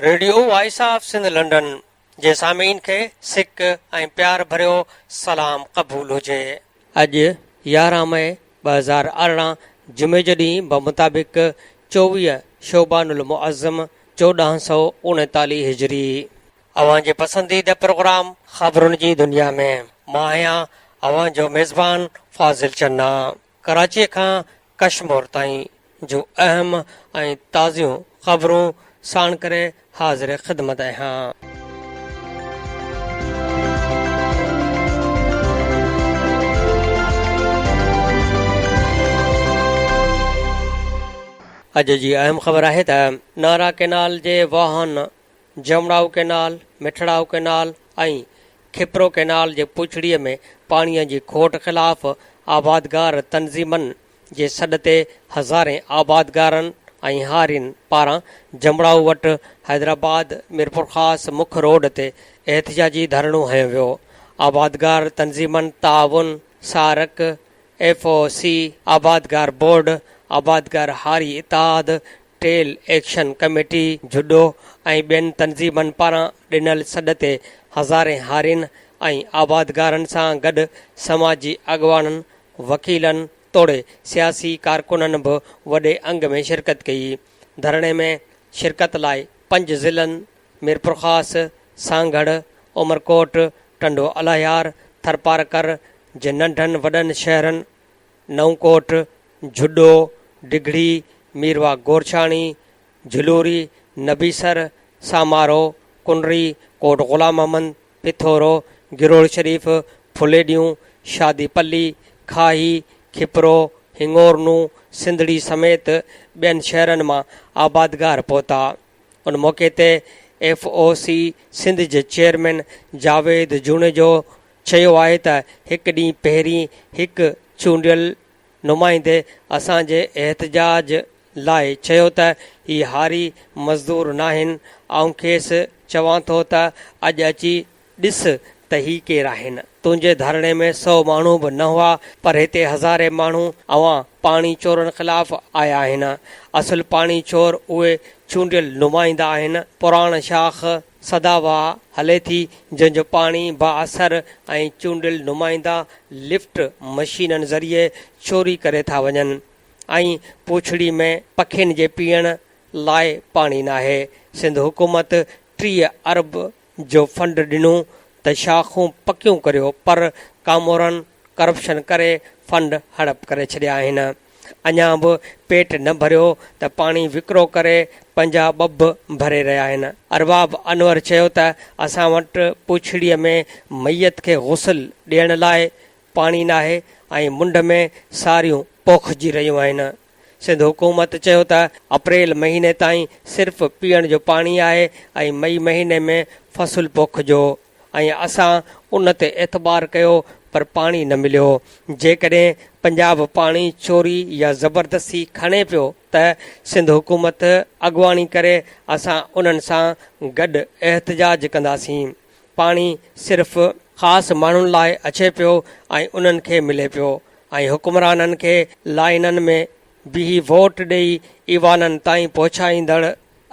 Radio voice of Sindh London جي سامعين کي سڪ ۽ پيار ڀريو سلام قبول هجي. اڄ 11 مئي 2018 جمعي جو ڏينهن بمطابق 24 شعبان المعظم 1439 هجري. اوهان جي پسنديده پروگرام خبرن جي دنيا ۾ مان آهيان اوهان جو ميزبان فاضل چنا. ڪراچيء کان ڪشمور تائين جون اهم ۽ تازيون خبرون ساڻ ڪري حاضر خدمت آهيان. اڄ جي اهم خبر آهي ته نارا ڪئنال جي واهن Jamrao canal, Mithrao canal ۽ Khipro canal جي پوڇڙيء ۾ پاڻيء جي کوٽ خلاف آبادگار تنظيمن جي سڏ تي هزارين آبادگارن ۽ هارين پاران جمڙائو وٽ حيدرآباد ميرپورخاص مک روڊ تي احتجاجي ڌرڻو هنيو ويو. آبادگار تنظيمن تعاون، سارڪ، ايف او سي، آبادگار بورڊ، آبادگار هاري اتحاد، ٽيل ايڪشن ڪميٽي جهڏو ۽ ٻين تنظيمن پاران ڏنل سڏ تي هزارين هارين ۽ آبادگارن سان گڏ سماجي اڳواڻن، وڪيلن توڙي سياسي ڪارڪنن به وڏي انگ ۾ شرڪت ڪئي. ڌرڻي ۾ شرڪت لاء پنج ضلعن ميرپورخاص، سانگهڙ، عمرڪوٽ، ٽنڊو الهيار، ٿرپارڪر جي ننڍن وڏن شهرن نئون ڪوٽ، جهڏو، ڊگهڙي، ميرواهه گورڇاڻي، جهلوري، نبيسر، سامارو، ڪنري، ڪوٽ غلام محمد، پٿورو، گروڙ شريف، ڦليڏيون، شادي پلي، کاهي، کپرو، هڱورنو، سنڌڙي سميت ٻين شهرن مان آبادگار پهتا. ان موقعي تي ايف او سي سنڌ جي چيئرمين جاويد جوڻيجو چيو آهي ته هڪ ڏينهن پهرين هڪ چونڊيل نمائندي اسان جي احتجاج لاء چيو ته هي هاري مزدور ناهن، آئون کيس چوان ٿو ته اڄ اچي ڏس ته هي ڪير آهن. تنهنجي ڌرڻي ۾ سئو ماڻهو به نه هئا پر هتي هزارين ماڻهو اوهان پاڻي چورن خلاف آيا آهن. اصل پاڻي چور اهي چونڊيل نمائندا آهن. پراڻ شاخ سدا واهه هلي ٿي جنهن جو پاڻي بااثر ۽ چونڊيل نمائندا لفٽ مشينن ذريعي چوري ڪري ٿا وڃن ۽ پوڇڙي ۾ پکين جي پيئڻ لاء پاڻي ناهي. سنڌ حڪومت 30 ارب جو فنڊ ڏنو ته شاخون پڪيون ڪريو پر ڪامورن ڪرپشن ڪري فنڊ هڙپ ڪري ڇڏيا آهن. اڃا به پيٽ نه ڀريو ته پاڻي وڪرو ڪري پنهنجا ٻڀ ڀري رهيا آهن. ارباب انور چيو ته اسان وٽ پوڇڙيء ۾ ميت کي غسل ڏيڻ لاء پاڻي ناهي ۽ منڍ ۾ ساريون پوکجي رهيون آهن. سنڌ حڪومت چيو ته اپريل مهيني تائين صرف پيئڻ جو پاڻي آهي ۽ مئي مهيني ۾ فصل پوکجو ۽ اسان ان تي اعتبار ڪيو پر پاڻي نه مليو، جيڪڏهن پنجاب پاڻي چوري يا زبردستي کڻي پيو ته سنڌ حڪومت اڳواڻي ڪري اسان انهن سان گڏ احتجاج ڪنداسين، پاڻي صرف خاص ماڻهن لاء اچي پيو ۽ انهن کي ملي پيو ۽ حڪمرانن کي لائينن ۾ بيهي ووٽ ڏئي ايوانن تائين پهچائيندڙ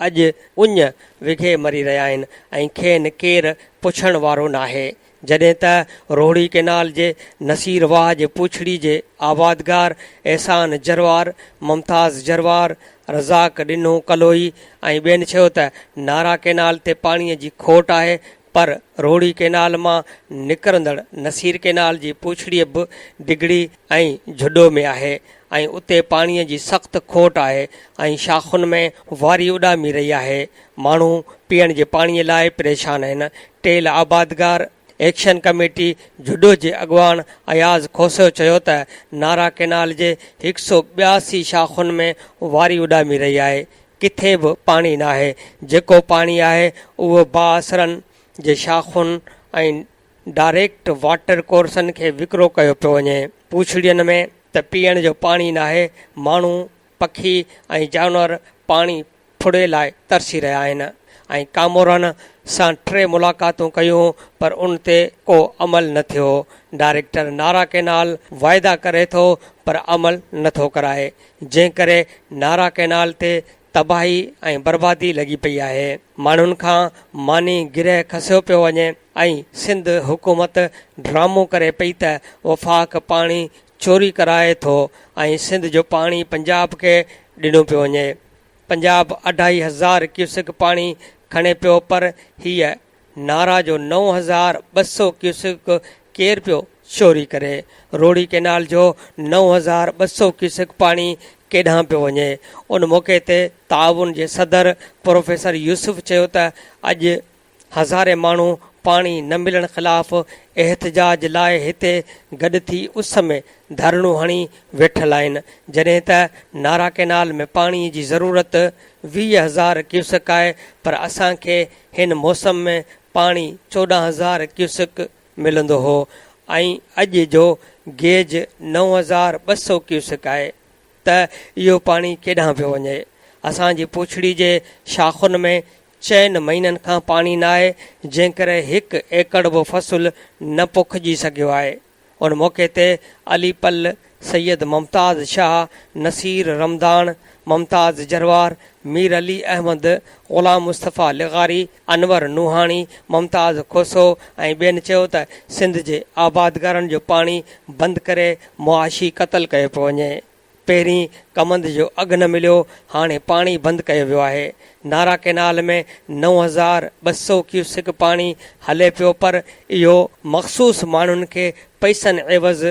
اڄ اڃ وگهي مري رهيا آهن ۽ کين ڪير پڇڻ وارو ناهي. جڏهن ته روهڙي ڪئنال جي نصير واهه جي پوڇڙي جي آبادگار احسان جروار، ممتاز جروار، رزاق ڏنو ڪلوئي ۽ ٻين چيو ته نارا ڪئنال تي پاڻي جي کوٽ آهي پر روهڙي ڪئنال مان نڪرندڙ نصير ڪئنال جي پوڇڙي به ڊگهڙي ۽ جهڏو ۾ آهي ۽ اتي پاڻي جي سخت کوٽ آهي ۽ شاخن ۾ واري اڏامي رهي آهي، ماڻهو پيئڻ جي پاڻي لاء پريشان آهن. ٽيل آبادگار ايڪشن ڪميٽي جهڏو جي اڳواڻ اياز کوسو چيو ته نارا ڪئنال جي هڪ سئو 82 شاخن ۾ واري اڏامي رهي آهي، ڪٿي به پاڻي ناهي، جيڪو پاڻي آهي اهو بااثرن جي شاخن ۽ ڊائريڪٽ واٽر ڪورسن کي وڪرو ڪيو پيو وڃي، پوڇڙين ۾ ته پيئڻ جو پاڻي ناهي، ماڻهو، پکي ۽ جانور پاڻي ڦڙي لاء ترسي رهيا آهن ۽ ڪامورن سان ٽي ملاقاتون ڪيون پر ان تي ڪو عمل نه ٿيو، ڊائريڪٽر نارا ڪئنال واعدا ڪري ٿو پر عمل نه ٿو ڪرائي، جنهن ڪري نارا ڪئنال تي تباهي ۽ بربادي لڳي پئي آهي. ماڻهن کان ماني گرهه کسيو پيو وڃي ۽ سنڌ حڪومت ڊرامو ڪري پئي ته وفاق پاڻي چوري ڪرائي ٿو ۽ سنڌ جو پاڻي پنجاب کي ڏنو پيو وڃي. پنجاب اڍائي هزار ڪيوسڪ پاڻي کڻي پيو پر هيء نارا جو 9200 ڪيوسڪ ڪير پيو چوري ڪري؟ روهڙي ڪئنال جو 9200 ڪيوسڪ پاڻي ڪيڏانهن پيو وڃي؟ ان موقعي تي تعاون جي صدر پروفيسر يوسف چيو ته اڄ هزارين ماڻهو پاڻي نه ملڻ خلاف احتجاج لاء هتي گڏ ٿي اس ۾ ڌرڻو هڻي ويٺل آهن، جڏهن ته نارا ڪئنال ۾ پاڻي جي ضرورت 20 هزار ڪيوسڪ آهي پر اسان کي هن موسم ۾ پاڻي 14 هزار ڪيوسڪ ملندو هو ۽ اڄ جو گيج 9200 ڪيوسڪ آهي ته اهو پاڻي ڪيڏانهن پيو وڃي؟ اسان جي پوڇڙي جي شاخن ۾ چئن مهينن کان پاڻي ناهي جنهن ڪري هڪ ايڪڙ به فصل نه پوکجي سگهيو آهي. ان موقعي تي علي پل، سيد ممتاز شاهه، نصير رمضاڻ، ممتاز جروار، مير علي احمد، غلام مصطفيٰ لغاري، انور نوحاڻي، ممتاز کوسو ۽ ٻين چيو ته سنڌ جي آبادگارن جو پاڻي بند ڪري معاشي قتل ڪيو پيو وڃي. پهرين ڪمند جو اگهه نه مليو، هاڻي پاڻي بند ڪيو ويو آهي. نارا ڪئنال ۾ 9200 ڪيوسڪ پاڻي هلي پيو پر اهو مخصوص ماڻهن کي پئسن عيوض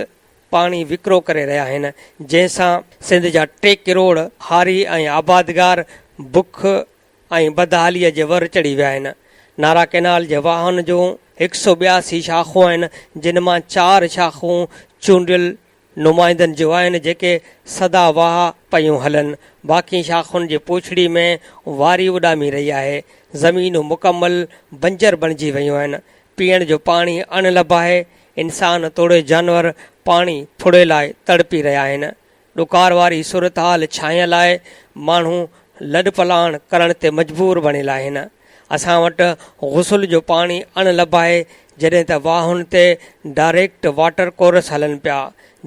پاڻي وڪرو ڪري رهيا آهن، جنهن سان سنڌ جا ٽي ڪروڙ هاري ۽ آبادگار بک ۽ بدحاليء جي ور چڙهي ويا آهن. نارا ڪئنال جي واهن جون هڪ سئو 82 شاخون آهن، جن مان چار شاخون چونڊيل نمائندن جون آهن جيڪي سدا واهه پيون هلن، باقي شاخن جي پوڇڙي ۾ واري اڏامي رهي آهي، زمينون مڪمل بنجر بڻجي ويون آهن، پيئڻ جو پاڻي اڻ لڀ آهي، انسان توڙي جانور پاڻي ڦڙي لاء تڙپي رهيا آهن، ڏڪار واري صورتحال ڇانيل آهي، ماڻهو لڏپلاڻ ڪرڻ تي مجبور بڻيل آهن. اسان وٽ غسل جو پاڻي اڻ لڀ آهي، جڏهن ته واهن تي ڊائريڪٽ واٽر ڪورس هلن پيا،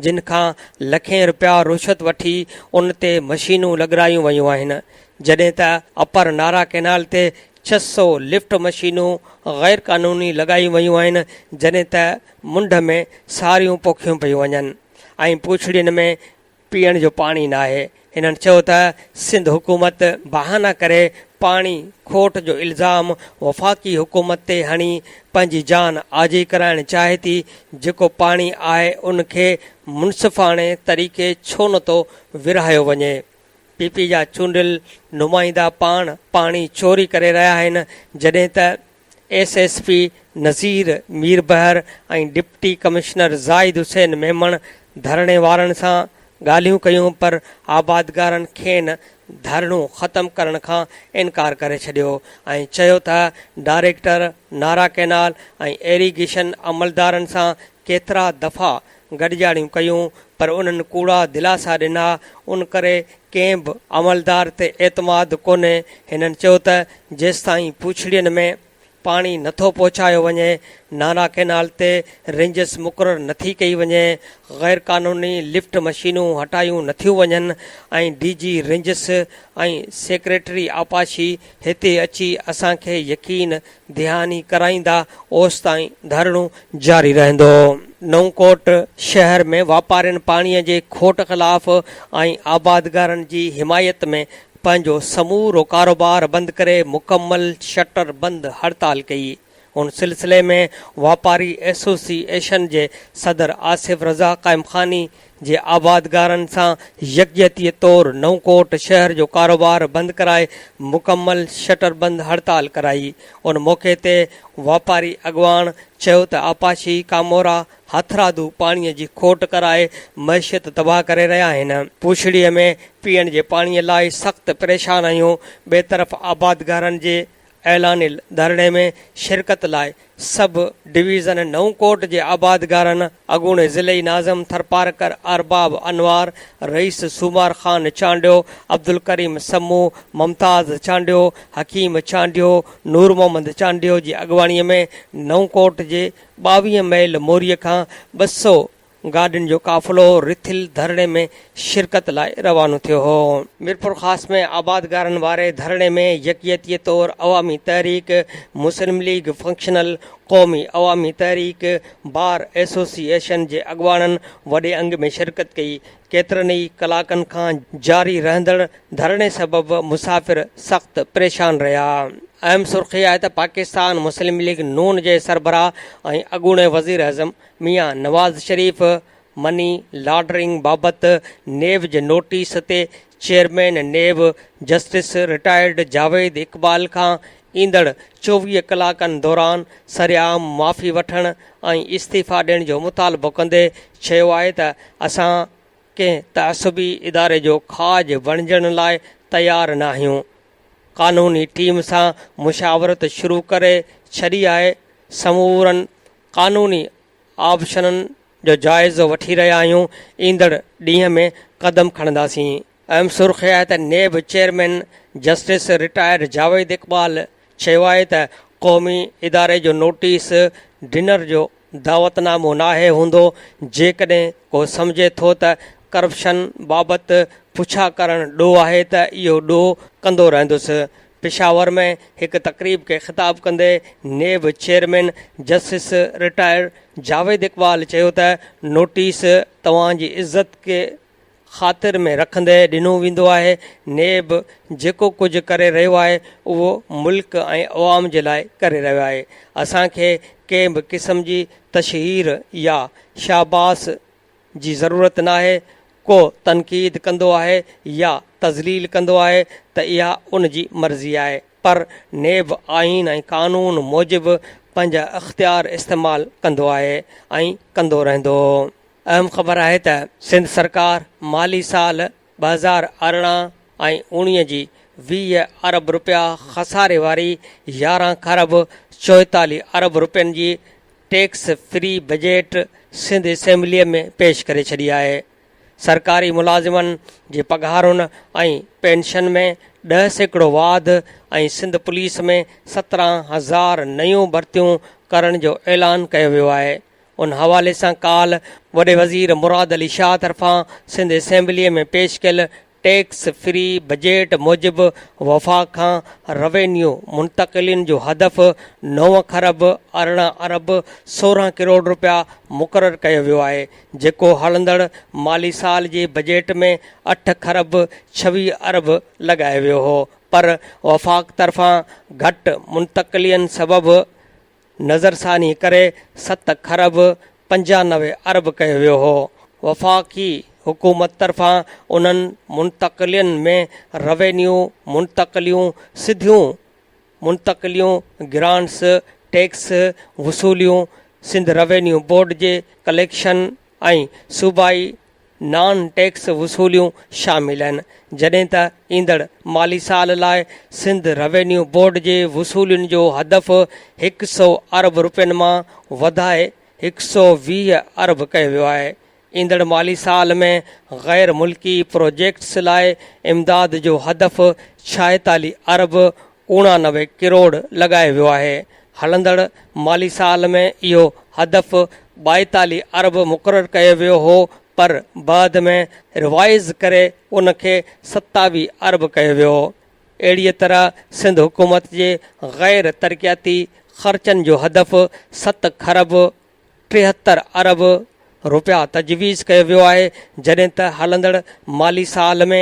جن کان لکين رپيا رشوت وٺي ان تي مشينون لڳرايون ويون آهن، جڏهن ته اپر نارا ڪئنال تي 600 لفٽ مشينون غير قانوني لڳايون ويون آهن، جڏهن ته منڍ ۾ ساريون پوکيون پيون وڃن ۽ پوڇڙين ۾ پيئڻ جو پاڻي ناهي. هنن چيو ته سنڌ حڪومت بهانا ڪري پاڻي کوٽ جو الزام وفاقي حڪومت تي هڻي پنهنجي جان آجي ڪرائڻ چاهي ٿي، جيڪو پاڻي آهي ان کي منصفاڻي طريقي ڇو نٿو ورهايو وڃي. پي پي جا چونڊيل نمائندا پاڻ پاڻي چوري ڪري رهيا آهن، جڏهن ته S S P Nazir Mirbahar ۽ deputy commissioner Zahid Hussain Memon ڌرڻي وارن سان ڳالهيون ڪيون پر آبادگارن کين ڌرڻو ختم ڪرڻ کان انڪار ڪري ڇڏيو ۽ چيو ته ڊائريڪٽر نارا ڪئنال ۽ ايريگيشن عملدارن سان ڪيترا دفعا گڏجاڻيون ڪيون پر انهن ڪوڙا دلاسا ڏنا ان ڪري ڪنهن به عملدار تي اعتماد ڪونهي، هنن چيو ته جيستائين پوڇڙين ۾ پاڻي نٿو پهچايو وڃي، نارا ڪئنال تي رينجرز مقرر نٿي ڪئي وڃي، غيرقانوني لفٽ مشينون هٽايون نٿيون وڃن ۽ ڊي جي رينجرز ۽ سيڪريٽري آبپاشي هتي اچي اسان کي يقين دهاني ڪرائيندا اوستائين ڌرڻو جاري رهندو. نئون ڪوٽ شهر ۾ واپارين پاڻي جي کوٽ خلاف ۽ آبادگارن جي حمايت ۾ پنهنجو سمورو ڪاروبار بند ڪري مڪمل شٽر بند هڙتال ڪئي. ان سلسلي ۾ واپاري ايسوسي ايشن جي صدر آصف رضا قائمخاني جي آبادگارن سان يڪجهتي طور نئون ڪوٽ شهر جو ڪاروبار بند ڪرائي مڪمل شٽر بند هڙتال ڪرائي. ان موقعي تي واپاري اڳواڻ چيو ته آبپاشي ڪامورا هٿرادو پاڻي جي کوٽ ڪرائي معيشت تباهه ڪري رهيا آهن. پوڇڙي ۾ پيئڻ جي پاڻي لاء سخت پريشان آهيون، ٻئي طرف آبادگارن جي اعلانيل ڌرڻي ۾ شرڪت لاء سب ڊويزن نئون ڪوٽ جي آبادگارن، اڳوڻي ضلعي ناظم ٿرپارڪر ارباب انوار، رئيس سومار خان چانڊيو، عبدالڪريم سمون، ممتاز چانڊيو، حڪيم چانڊيو، نور محمد چانڊيو جي اڳواڻي ۾ نئون ڪوٽ جي 22 ميل موري کان 200. گاڏين جو قافلو رٿيل ڌرڻي ۾ شرڪت لاء روانو ٿيو هو. ميرپورخاص ۾ آبادگارن واري ڌرڻي ۾ يڪجهتي طور عوامي تحريڪ، مسلم ليگ فنڪشنل، قومي عوامي تحريڪ، بار ايسوسي ايشن جي اڳواڻن وڏي انگ ۾ شرڪت ڪئي. ڪيترن ئي ڪلاڪن کان جاري رهندڙ ڌرڻي سبب مسافر سخت پريشان رهيا. اهم سرخي آهي ته پاڪستان مسلم ليگ نون جي سربراهه ۽ اڳوڻي وزيراعظم ميان نواز شريف مني لانڊرنگ بابت نيب جي نوٽيس تي chairman NAB justice retired Javed Iqbal کان ايندڙ 24 ڪلاڪن دوران سرعام معافي وٺڻ ۽ استعيفا ڏيڻ جو مطالبو ڪندي چيو آهي ته اسان ڪنهن تعصبي اداري جو کاڄ بڻجڻ لاء تيار ناهيون، قانوني ٽيم سان مشاورت شروع ڪري ڇڏي آهي، سمورن قانوني آپشنن جو جائزو وٺي رهيا آهيون، ايندڙ ڏينهن ۾ قدم کڻنداسين. اهم سرخي آهي ته NAB chairman justice retired Javed Iqbal چيو آهي ته قومي اداري جو نوٽيس ڊنر جو دعوت نامو ناهي هوندو، جيڪڏهن ڪو سمجهي ٿو ته ڪرپشن بابت پڇا ڪرڻ ڏوهه آهي ته اهو ڏوهه ڪندو رهندس. پشاور ۾ هڪ تقريب کي خطاب ڪندي NAB chairman justice retired Javed Iqbal چيو ته نوٽيس توهان جي عزت کي خاطر ۾ رکندي ڏنو ويندو آهي، نيب جيڪو ڪجهه ڪري رهيو آهي اهو ملڪ ۽ عوام جي لاء ڪري رهيو آهي، اسان کي ڪنهن به قسم جي تشهير يا شاباس جي ضرورت ناهي، ڪو تنقيد ڪندو آهي يا تذليل ڪندو آهي ته اها ان جي مرضي آهي پر نيب آئين ۽ قانون موجب پنهنجا اختيار استعمال ڪندو آهي ۽ ڪندو رهندو. اهم خبر آهي ته سنڌ سرڪار مالي سال 2018 ۽ 19 جي 20 ارب رپيا خساري واري 11 کرب 44 ارب رپين جي ٽيڪس فري بجيٽ سنڌ اسيمبليء ۾ پيش ڪري ڇڏي آهي. سرڪاري ملازمن جي پگهارن ۽ پينشن ۾ 10% واڌ ۽ سنڌ پوليس ۾ 17 هزار نيون ڀرتيون ڪرڻ جو اعلان ڪيو ويو آهي. ان حوالي سان ڪالهه وڏي وزير مراد علي شاهه طرفان سنڌ اسيمبليء ۾ پيش ڪيل ٽيڪس فري بجيٽ موجب وفاق کان روينيو منتقلين جو هدف نو کرب 18 ارب 16 ڪروڙ رپيا مقرر ڪيو ويو آهي جيڪو هلندڙ مالي سال جي بجيٽ ۾ اٺ کرب 26 ارب لڳايو ويو هو پر وفاق طرفان گهٽ منتقلين سبب نظرثاني ڪري ست کرب 95 ارب ڪيو ويو هو. وفاقي حڪومت طرفان انهن منتقلين ۾ روينيو منتقليون، سڌيون منتقليون، گرانٽس، ٽيڪس وصوليون، سنڌ روينيو بورڊ جي ڪليڪشن ۽ صوبائي نان ٽيڪس وصوليون شامل آهن، جڏهن ته ايندڙ مالي سال لاء سنڌ روينيو بورڊ جي وصولين جو هدف هڪ سئو ارب رپين مان وڌائي 120 ارب ڪيو ويو آهي. ايندڙ مالي سال ۾ غير ملڪي پروجيڪٽس لاء امداد جو هدف 46 ارب 89 ڪروڙ لڳايو ويو آهي. هلندڙ مالي سال ۾ اهو هدف 42 ارب مقرر ڪيو ويو هو پر بعد ۾ ريوائز ڪري ان کي 27 ارب ڪيو ويو. اهڙيء طرح سنڌ حڪومت جي غير ترقياتي خرچن جو هدف ست کرب 73 ارب رپيا تجويز ڪيو ويو آهي، جڏهن ته هلندڙ مالي سال ۾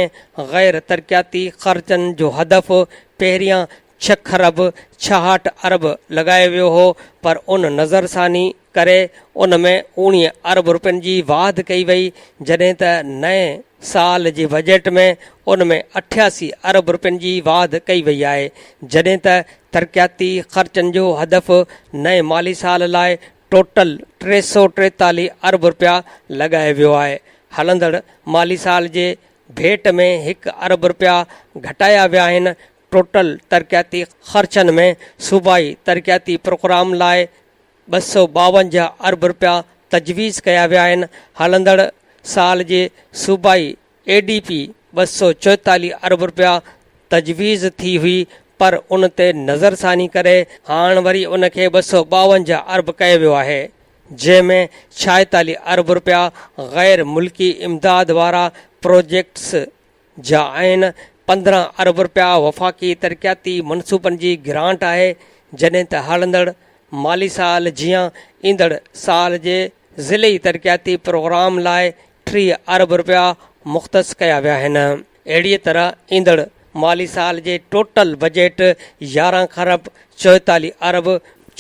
غير ترقياتي خرچن جو هدف پهريان ڇهه کرب 66 ارب لڳايو ويو هو پر ان نظرثاني ڪري ان ۾ 19 ارب رپين جي واڌ ڪئي وئي، جڏهن ته نئين سال جي بجيٽ ۾ ان ۾ 88 ارب رپين جي واڌ ڪئي وئي آهي، جڏهن ته ترقياتي خرچن جو هدف نئين مالي سال لاء ٽوٽل 343 ارب رپيا لڳايو ويو آهي، هلندڙ مالي سال جي ڀيٽ ۾ هڪ ارب رپيا گهٽايا ويا آهن، ٽوٽل ترقياتي خرچن ۾ صوبائي ترقياتي پروگرام لاء 252 ارب رپيا تجويز ڪيا ويا آهن، هلندڙ سال جي صوبائي اي ڊي پي 244 ارب رپيا تجويز ٿي هئي پر ان تي نظرثاني ڪري هاڻ وري ان کي 252 ارب ڪيو ويو آهي. جنهن ۾ 46 ارب رپيا غير ملڪي امداد وارا پروجيڪٽس جا آهن، 15 ارب رپيا وفاقي ترقياتي منصوبن جي گرانٽ آهي، جڏهن ته هلندڙ مالي سال جيان ايندڙ سال جي ضلعي ترقياتي پروگرام لاء 30 ارب رپيا مختص ڪيا ويا آهن. اهڙيء طرح ايندڙ مالي سال جي ٽوٽل بجيٽ 11 کرب 44 ارب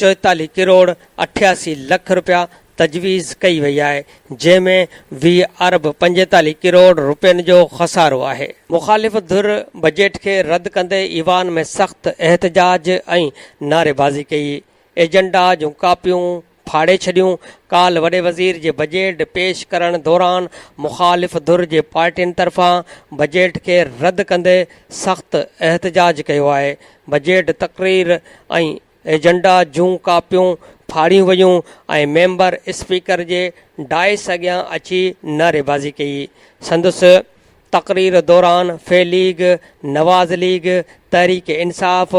44 ڪروڙ 88 لک رپيا تجويز ڪئي وئي آهي، جنهن ۾ 20 ارب 45 ڪروڙ رپين جو خسارو آهي. مخالف ڌر بجيٽ کي رد ڪندي ايوان ۾ سخت احتجاج ۽ نعريبازي ڪئي، ايجنڊا جون ڪاپيون ڦاڙي ڇڏيون، ڪالهه وڏي وزير جي بجيٽ پيش ڪرڻ دوران مخالف ڌر جي پارٽين طرفان بجيٽ کي رد ڪندي سخت احتجاج ڪيو آهي، بجيٽ تقرير ۽ ايجنڊا جون ڪاپيون ڦاڙيون ويون ۽ ميمبر اسپيڪر جي ڊائس اڳيان اچي نعريبازي ڪئي، سندس تقرير دوران ف ليگ، نواز ليگ، تحريڪ انصاف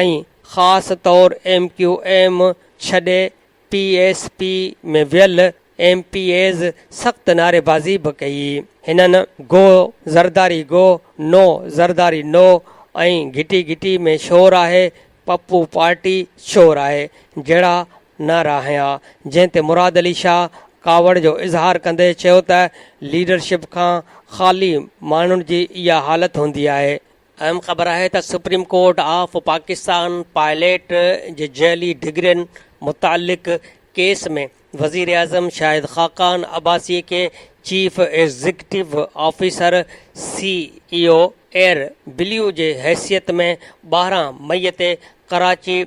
۽ خاص طور ايم ڪيو ايم ڇڏي پي ايس پي ۾ ويل ايم پي ايز سخت نعريبازي به ڪئي. هنن go Zardari go, no Zardari no ۽ گهٽي گهٽي ۾ شور آهي، پپو پارٽي شور آهي جهڙا نعرا هنيا، جنهن تي مراد علي شاهه ڪاوڙ جو اظهار ڪندي چيو ته ليڊرشپ کان خالي ماڻهن جي اها حالت هوندي آهي. اهم خبر آهي ته supreme court of Pakistan pilot جي جعلي ڊگرين متعلق ڪيس ۾ وزيراعظم شاهد خاقان عباسي کي chief executive officer, C E O, Air Blue جي حيثيت ۾ 12 مئي تي ڪراچي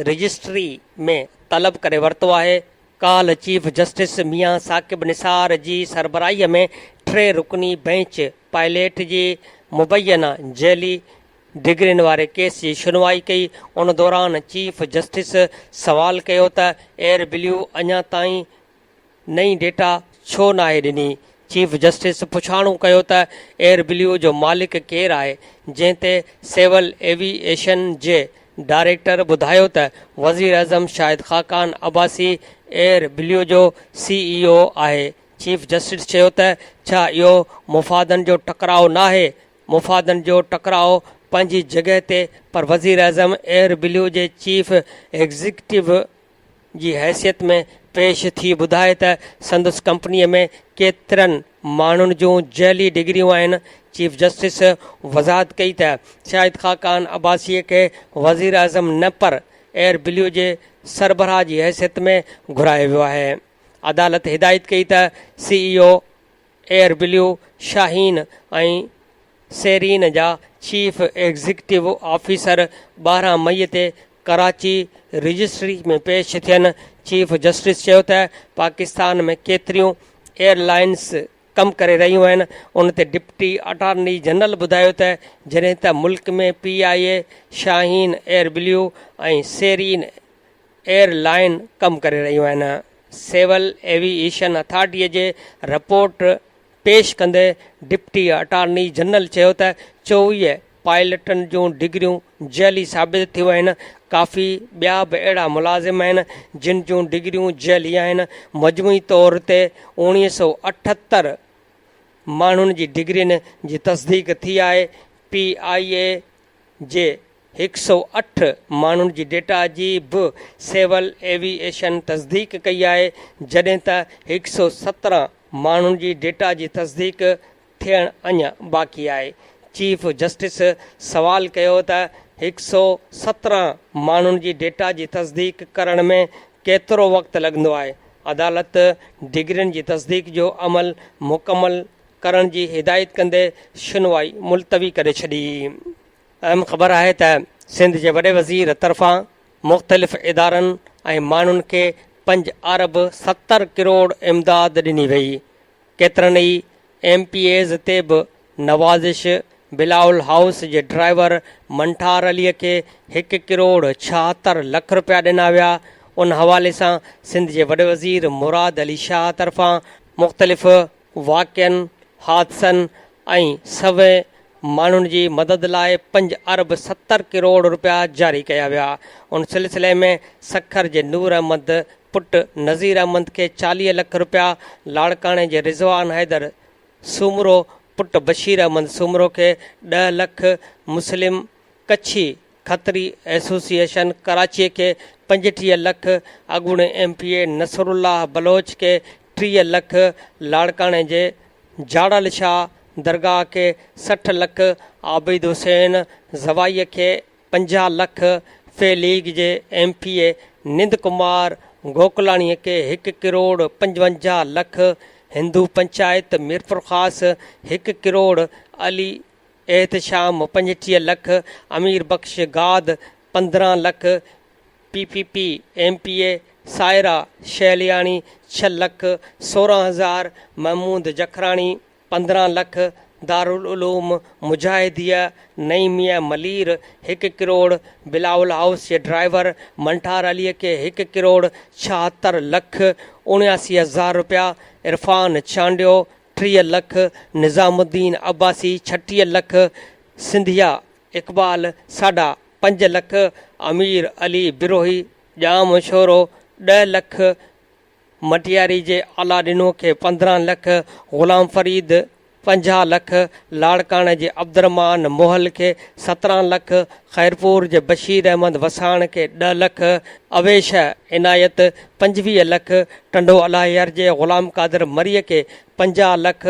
رجسٽري ۾ طلب ڪري ورتو آهي. ڪالهه چيف جسٽس ميان ثاقب نثار جي سربراهي ۾ ٽي رڪني بئنچ پائليٽ جي مبينا جعلي ڊگرين واري ڪيس جي شنوائي ڪئي، ان دوران چيف جسٽس سوال ڪيو ته ايئر بليو اڃا تائين نئين ڊيٽا ڇو ناهي ڏني؟ چيف جسٽس پڇاڻو ڪيو ته ايئر بليو جو مالڪ ڪير آهي؟ جنهن تي سول ايوي ايشن جي ڊائريڪٽر ٻڌايو ته وزيراعظم شاهد خاقان عباسي ايئر بليو جو سي اي او آهي، چيف جسٽس چيو ته ڇا اهو مفادن جو ٽڪراء ناهي؟ مفادن جو ٽڪراء پنهنجي جڳهه تي پر وزيراعظم ايئر بليو جي چيف ايگزيڪٽو جي حيثيت ۾ پيش ٿي ٻڌائي ته سندس ڪمپنيء ۾ ڪيترن ماڻهن جون جعلي ڊگريون آهن. چيف جسٽس وضاحت ڪئي ته شاهد خاقان عباسيء کي وزيراعظم نه پر ايئر بليو جي سربراهه جي حيثيت ۾ گهرايو ويو آهي. عدالت هدايت ڪئي ته C E O Air Blue Shaheen ۽ Serene جا چيف ايگزيڪٽو آفيسر 12 مئي تي ڪراچي رجسٽري ۾ پيش ٿين. چيف جسٽس چيو ته پاڪستان ۾ ڪيتريون ايئر لائنز ڪم ڪري رهيون آهن. ان تي ڊپٽي اٽارني جنرل ٻڌايو ته جڏهن ته ملڪ ۾ P I A, Shaheen, Air Blue ۽ Serene airline ڪم ڪري رهيون آهن. سول ايوي ايشن اٿارٽي جي رپورٽ پيش ڪندي ڊپٽي اٽارني جنرل چيو ته 24 پائلٽن جون ڊگريون جعلي ثابت ٿيون آهن، ڪافي ٻيا به اهڙا ملازم آهن جن جون ڊگريون جعلي آهن، مجموعي طور تي 1978 ماڻهن جي ڊگرين جي تصديق ٿي آهي، پي آء اي جي 108 ماڻهن جي ڊيٽا جي به سول ايوي ايشن تصديق ڪئي آهي، جڏهن ته 117 ماڻهن جي ڊيٽا جي تصديق ٿيڻ اڃا باقي آهي. چيف جسٽس سوال ڪيو ته 117 ماڻهن جي ڊيٽا جي تصديق ڪرڻ ۾ ڪيترو وقت لڳندو آهي؟ عدالت ڊگرين جي تصديق جو عمل مڪمل ڪرڻ جي هدايت ڪندي شنوائي ملتوي ڪري ڇڏي. اهم خبر آهي ته سنڌ جي وڏي وزير طرفان مختلف ادارن ۽ ماڻهن کي پنج ارب 70 ڪروڙ امداد ڏني وئي، ڪيترن ئي ايم پي ايز تي به نوازش، بلاول هائوس جي ڊرائيور منٺار علي کي هڪ ڪروڙ 76 لک رپيا ڏنا ويا، ان حوالي سان سنڌ جي وڏي وزير مراد علي شاهه طرفان مختلف واقعن، حادثن ۽ سوين ماڻهن جي مدد لاء پنج ارب 70 ڪروڙ رپيا جاري ڪيا ويا. ان سلسلي ۾ سکر جي نور احمد پٽ نذير احمد کي 40 لک رپيا، لاڙڪاڻي جي رضوان حيدر سومرو پٽ بشير احمد سومرو کي ڏهه لک، مسلم ڪڇي کتري ايسوسيئيشن ڪراچي کي 35 لک، اڳوڻي M P A Nasrullah Baloch کي 30 لک، لاڙڪاڻي جي جاڙل شاهه درگاهه کي 60 لک، عابد حسين زوائي کي 50 لک، في ليگ جي M P A Nand Kumar Gokalani کي 1 ڪروڙ 55 لک، هندو پنچائت ميرپورخاص 1 ڪروڙ، علي احتشام 35 لک، امير بخش گاد 15 lakh, P P P M P A Saira Shahliani 6 lakh 16 هزار، محمود جکراڻي 15 لک، دارالعلوم مجاهديه نعيميه ملير 1 ڪروڙ، بلاول هائوس جي ڊرائيور منٺار علي کي 1 ڪروڙ 76 لک 79 هزار رپيا، عرفان چانڊيو 30 لک، نظام الدين عباسي 36 لک، سنڌيا اقبال ساڍا 5 لک، امير علي بروهي ڄام شورو 10 لک، مٽياري جي اعليٰ ڏنو کي 15 لک، غلام فريد 50 لک، لاڙڪاڻي جي عبدالرحمان موهل کي 17 لک، خيرپور جي بشير احمد وساڻ کي 10 لک، اويش عنايت 25 لک، ٽنڊو الاهيار جي غلام قادر مري کي 50 lakh,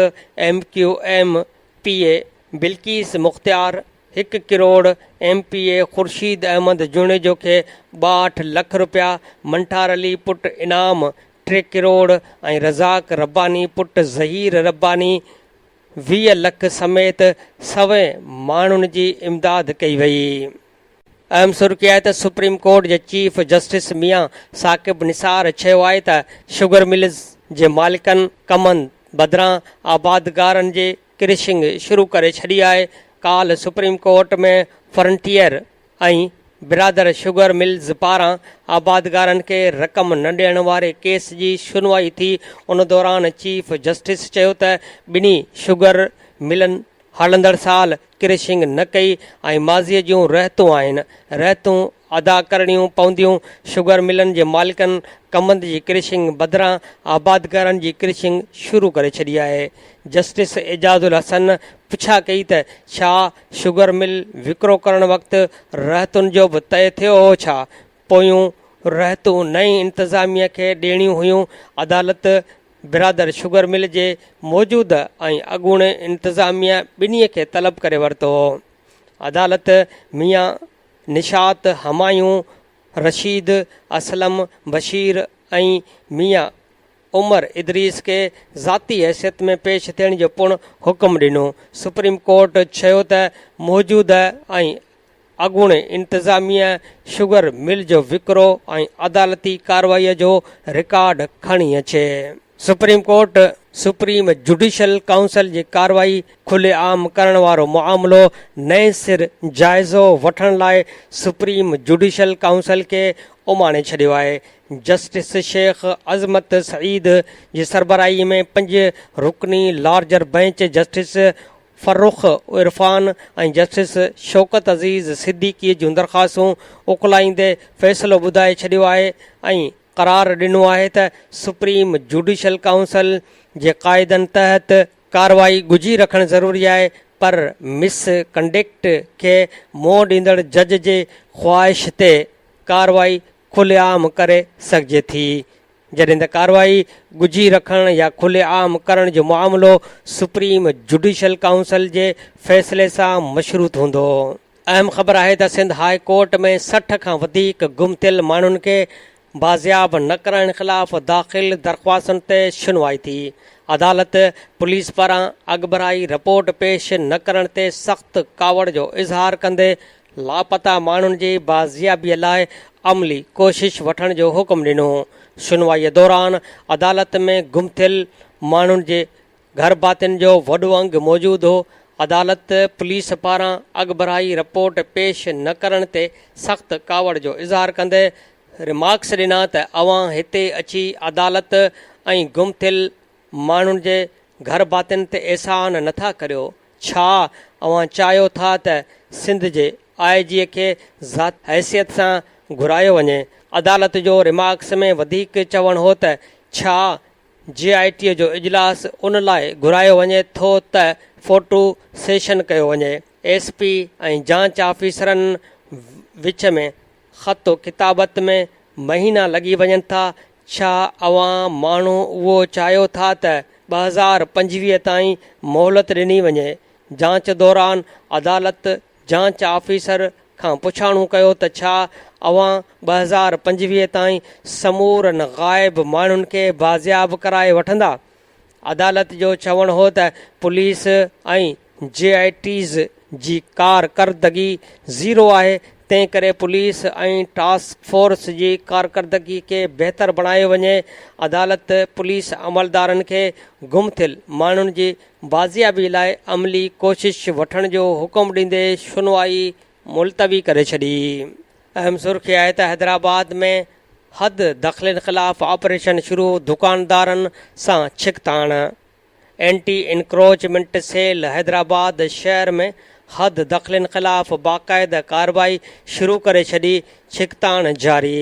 M Q M P A Bilquis Mukhtiar 1 crore, M P A Khurshid Ahmed Junejo کي 62 لک رپيا، منٺار علي پٽ انعام 3 ڪروڙ ۽ رزاق رباني پٽ ظهير رباني 20 لک سميت سوين ماڻهن جي امداد ڪئي وئي. اهم سرخي آهي ته سپريم ڪورٽ جي چيف جسٽس ميان ثاقب نثار چيو آهي ته شگر ملز جي مالڪن ڪمند بدران آبادگارن جي ڪرشنگ شروع ڪري ڇڏي آهي، ڪالهه سپريم ڪورٽ ۾ فرنٽيئر ۽ برادر شگر ملز پاران آبادگارن کي رقم نه ڏيڻ واري ڪيس جي شنوائي ٿي، ان دوران چيف جسٽس چيو ته ٻنهي شگر ملن هلندڙ سال ڪرشنگ نه ڪئي ۽ ماضيء جون رهتون آهن، رهتون ادا ڪرڻيون پونديون، شگر ملن جي مالڪن ڪمند جي ڪرشنگ بدران آبادگارن جي ڪرشنگ شروع ڪري ڇڏي آهي. جسٽس اعجاز الحسن پڇا ڪئي ته ڇا شگر مل وڪرو ڪرڻ وقت رهتن جو به طئي ٿيو هو ڇا؟ پويون رهتون نئين انتظاميه کي ڏيڻيون هيون، عدالت برادر شگر مل جي موجوده ۽ اڳوڻي انتظاميه ٻنهي کي طلب ڪري ورتو هو. عدالت ميان نشاط همايون، رشيد، اسلم بشير ۽ ميان عمر ادريس کي ذاتي حيثيت ۾ پيش ٿيڻ جو پڻ حڪم ڏنو. سپريم ڪورٽ چيو ته موجوده ۽ اڳوڻي انتظاميه شگر مل جو وڪرو ۽ عدالتي ڪارروائي جو رڪارڊ کڻي اچي. Supreme court supreme judicial council جي ڪارروائي کلي عام ڪرڻ وارو معاملو نئين سر جائزو وٺڻ لاء سپريم جڊيشل ڪائونسل کي اماڻي ڇڏيو آهي. جسٽس شيخ عظمت سعيد جي سربراهي ۾ پنج رڪني larger bench justice Farrukh Irfan ۽ justice Shaukat Aziz Siddiqui جون درخواستون اڪلائيندي فيصلو ٻڌائي ڇڏيو آهي ۽ قرار ڏنو آهي ته سپريم جوڊيشل ڪائونسل جي قاعدن تحت ڪارروائي ڳجهي رکڻ ضروري آهي پر مس ڪنڊڪٽ کي منهن ڏيندڙ جج جي خواهش تي ڪارروائي کلي عام ڪري سگهجي ٿي. جڏهن ته ڪارروائي ڳجهي رکڻ يا کلي عام ڪرڻ جو معاملو سپريم جڊيشل ڪائونسل جي فيصلي سان مشروط هوندو. اهم خبر آهي ته سنڌ هاء ڪورٽ ۾ 60 کان وڌيڪ گم ٿيل ماڻهن کي بازياب نه ڪرائڻ خلاف داخل درخواستن تي شنوائي ٿي. عدالت پوليس پاران اڳڀرائي رپورٽ پيش نه ڪرڻ تي سخت ڪاوڙ جو اظهار ڪندي لاپتا ماڻهن جي بازيابيء لاء عملي ڪوشش وٺڻ جو حڪم ڏنو. شنوائيء دوران عدالت ۾ گم ٿيل ماڻهن جي گهرڀاتين جو وڏو انگ موجود هو. عدالت پوليس پاران اڳڀرائي رپورٽ پيش نه ڪرڻ تي سخت ڪاوڙ جو اظهار ڪندي ريمارڪس ڏنا ته اوهان هتي اچي عدالت ۽ گم ٿيل ماڻهن جي گهرڀاتين تي احسان نٿا ڪريو. ڇا اوهان چاهيو ٿا ته سنڌ جي آء جي کي ذاتي حيثيت سان گهرايو وڃي؟ عدالت جو ريمارڪس ۾ وڌيڪ چوڻ هو ته ڇا جي آء ٽي جو اجلاس ان لاء گهرايو وڃي ٿو ته فوٽو سيشن ڪيو وڃي، ايس پي ۽ جاچ آفيسرن وچ ۾ خط و ڪتابت ۾ مهينا لڳي وڃن ٿا، ڇا اوهان ماڻهو اهو چاهيو ٿا ته 2025 تائين مهلت ڏني وڃي؟ جاچ دوران عدالت جاچ آفيسر کان پڇاڻو ڪيو ته ڇا اوهان 2025 تائين سمورن غائب ماڻهن کي بازياب ڪرائي وٺندا؟ عدالت جو چوڻ هو ته پوليس ۽ جي آء ٽيز جي ڪارڪردگي زيرو آهي، تنهن ڪري پوليس ۽ ٽاسڪ فورس جي ڪارڪردگي کي بهتر بڻايو وڃي. عدالت پوليس عملدارن کي گم ٿيل ماڻهن جي بازيابي لاء عملي ڪوشش وٺڻ جو حڪم ڏيندي شنوائي ملتوي ڪري ڇڏي. اهم سرخي آهي ته حيدرآباد ۾ حد دخلين خلاف آپريشن شروع، دڪاندارن سان ڇڪتاڻ، اينٽي انڪروچمينٽ سيل حيدرآباد شهر ۾ حد دخلين خلاف باقاعده ڪارروائي شروع ڪري ڇڏي، ڇڪتاڻ جاري.